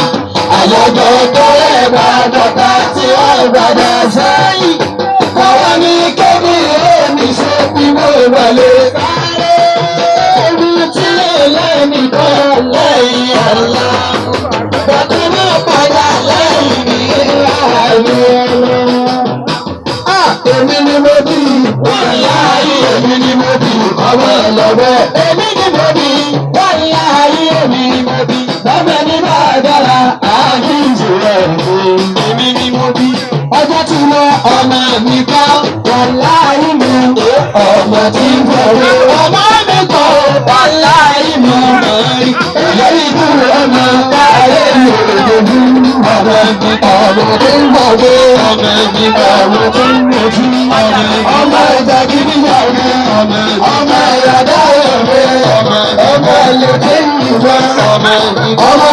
Àlọ́jọ́ tó rẹ̀ bá dọ̀tà tí wọ́n padà sẹ́yìn. Káwọn ní kébì èmi ṣe bí mo wọlé. Èmi tí lẹ́yìn kan lẹ́yìn ọ̀la. Bàtúmọ̀ padà lẹ́yìn mi láàrin ọlọ́run. Èmi ni mo bí. Wàláhì èmi ni mo bí Ọmọ lọ́wọ́. Èmi ni mo bí. Wàláhì èmi ni mo bí. Bàbá mi bá dára, àkíyèsí rẹ̀ mi. Èmi ni mo bí. Ọjọ́ tí lọ ọmọ mi kọ́. Wàláhì mi ọmọ tí ń bọ̀wé. Ọmọ mi kọ́ wàláhì mi ọmọ rí. Èyí kúrò ọmọ káyé mi òdòdó. Ọmọ mi ọmọ tí ń bọ̀wé. Ọmọ mi ọmọ tí ń bọ̀wé. Ọmọ ìjà gidi yàrá. Ọmọ ìyàdá ẹ̀rẹ́. Ọmọ ìlẹ̀kẹ́ ìwọ. Ọmọ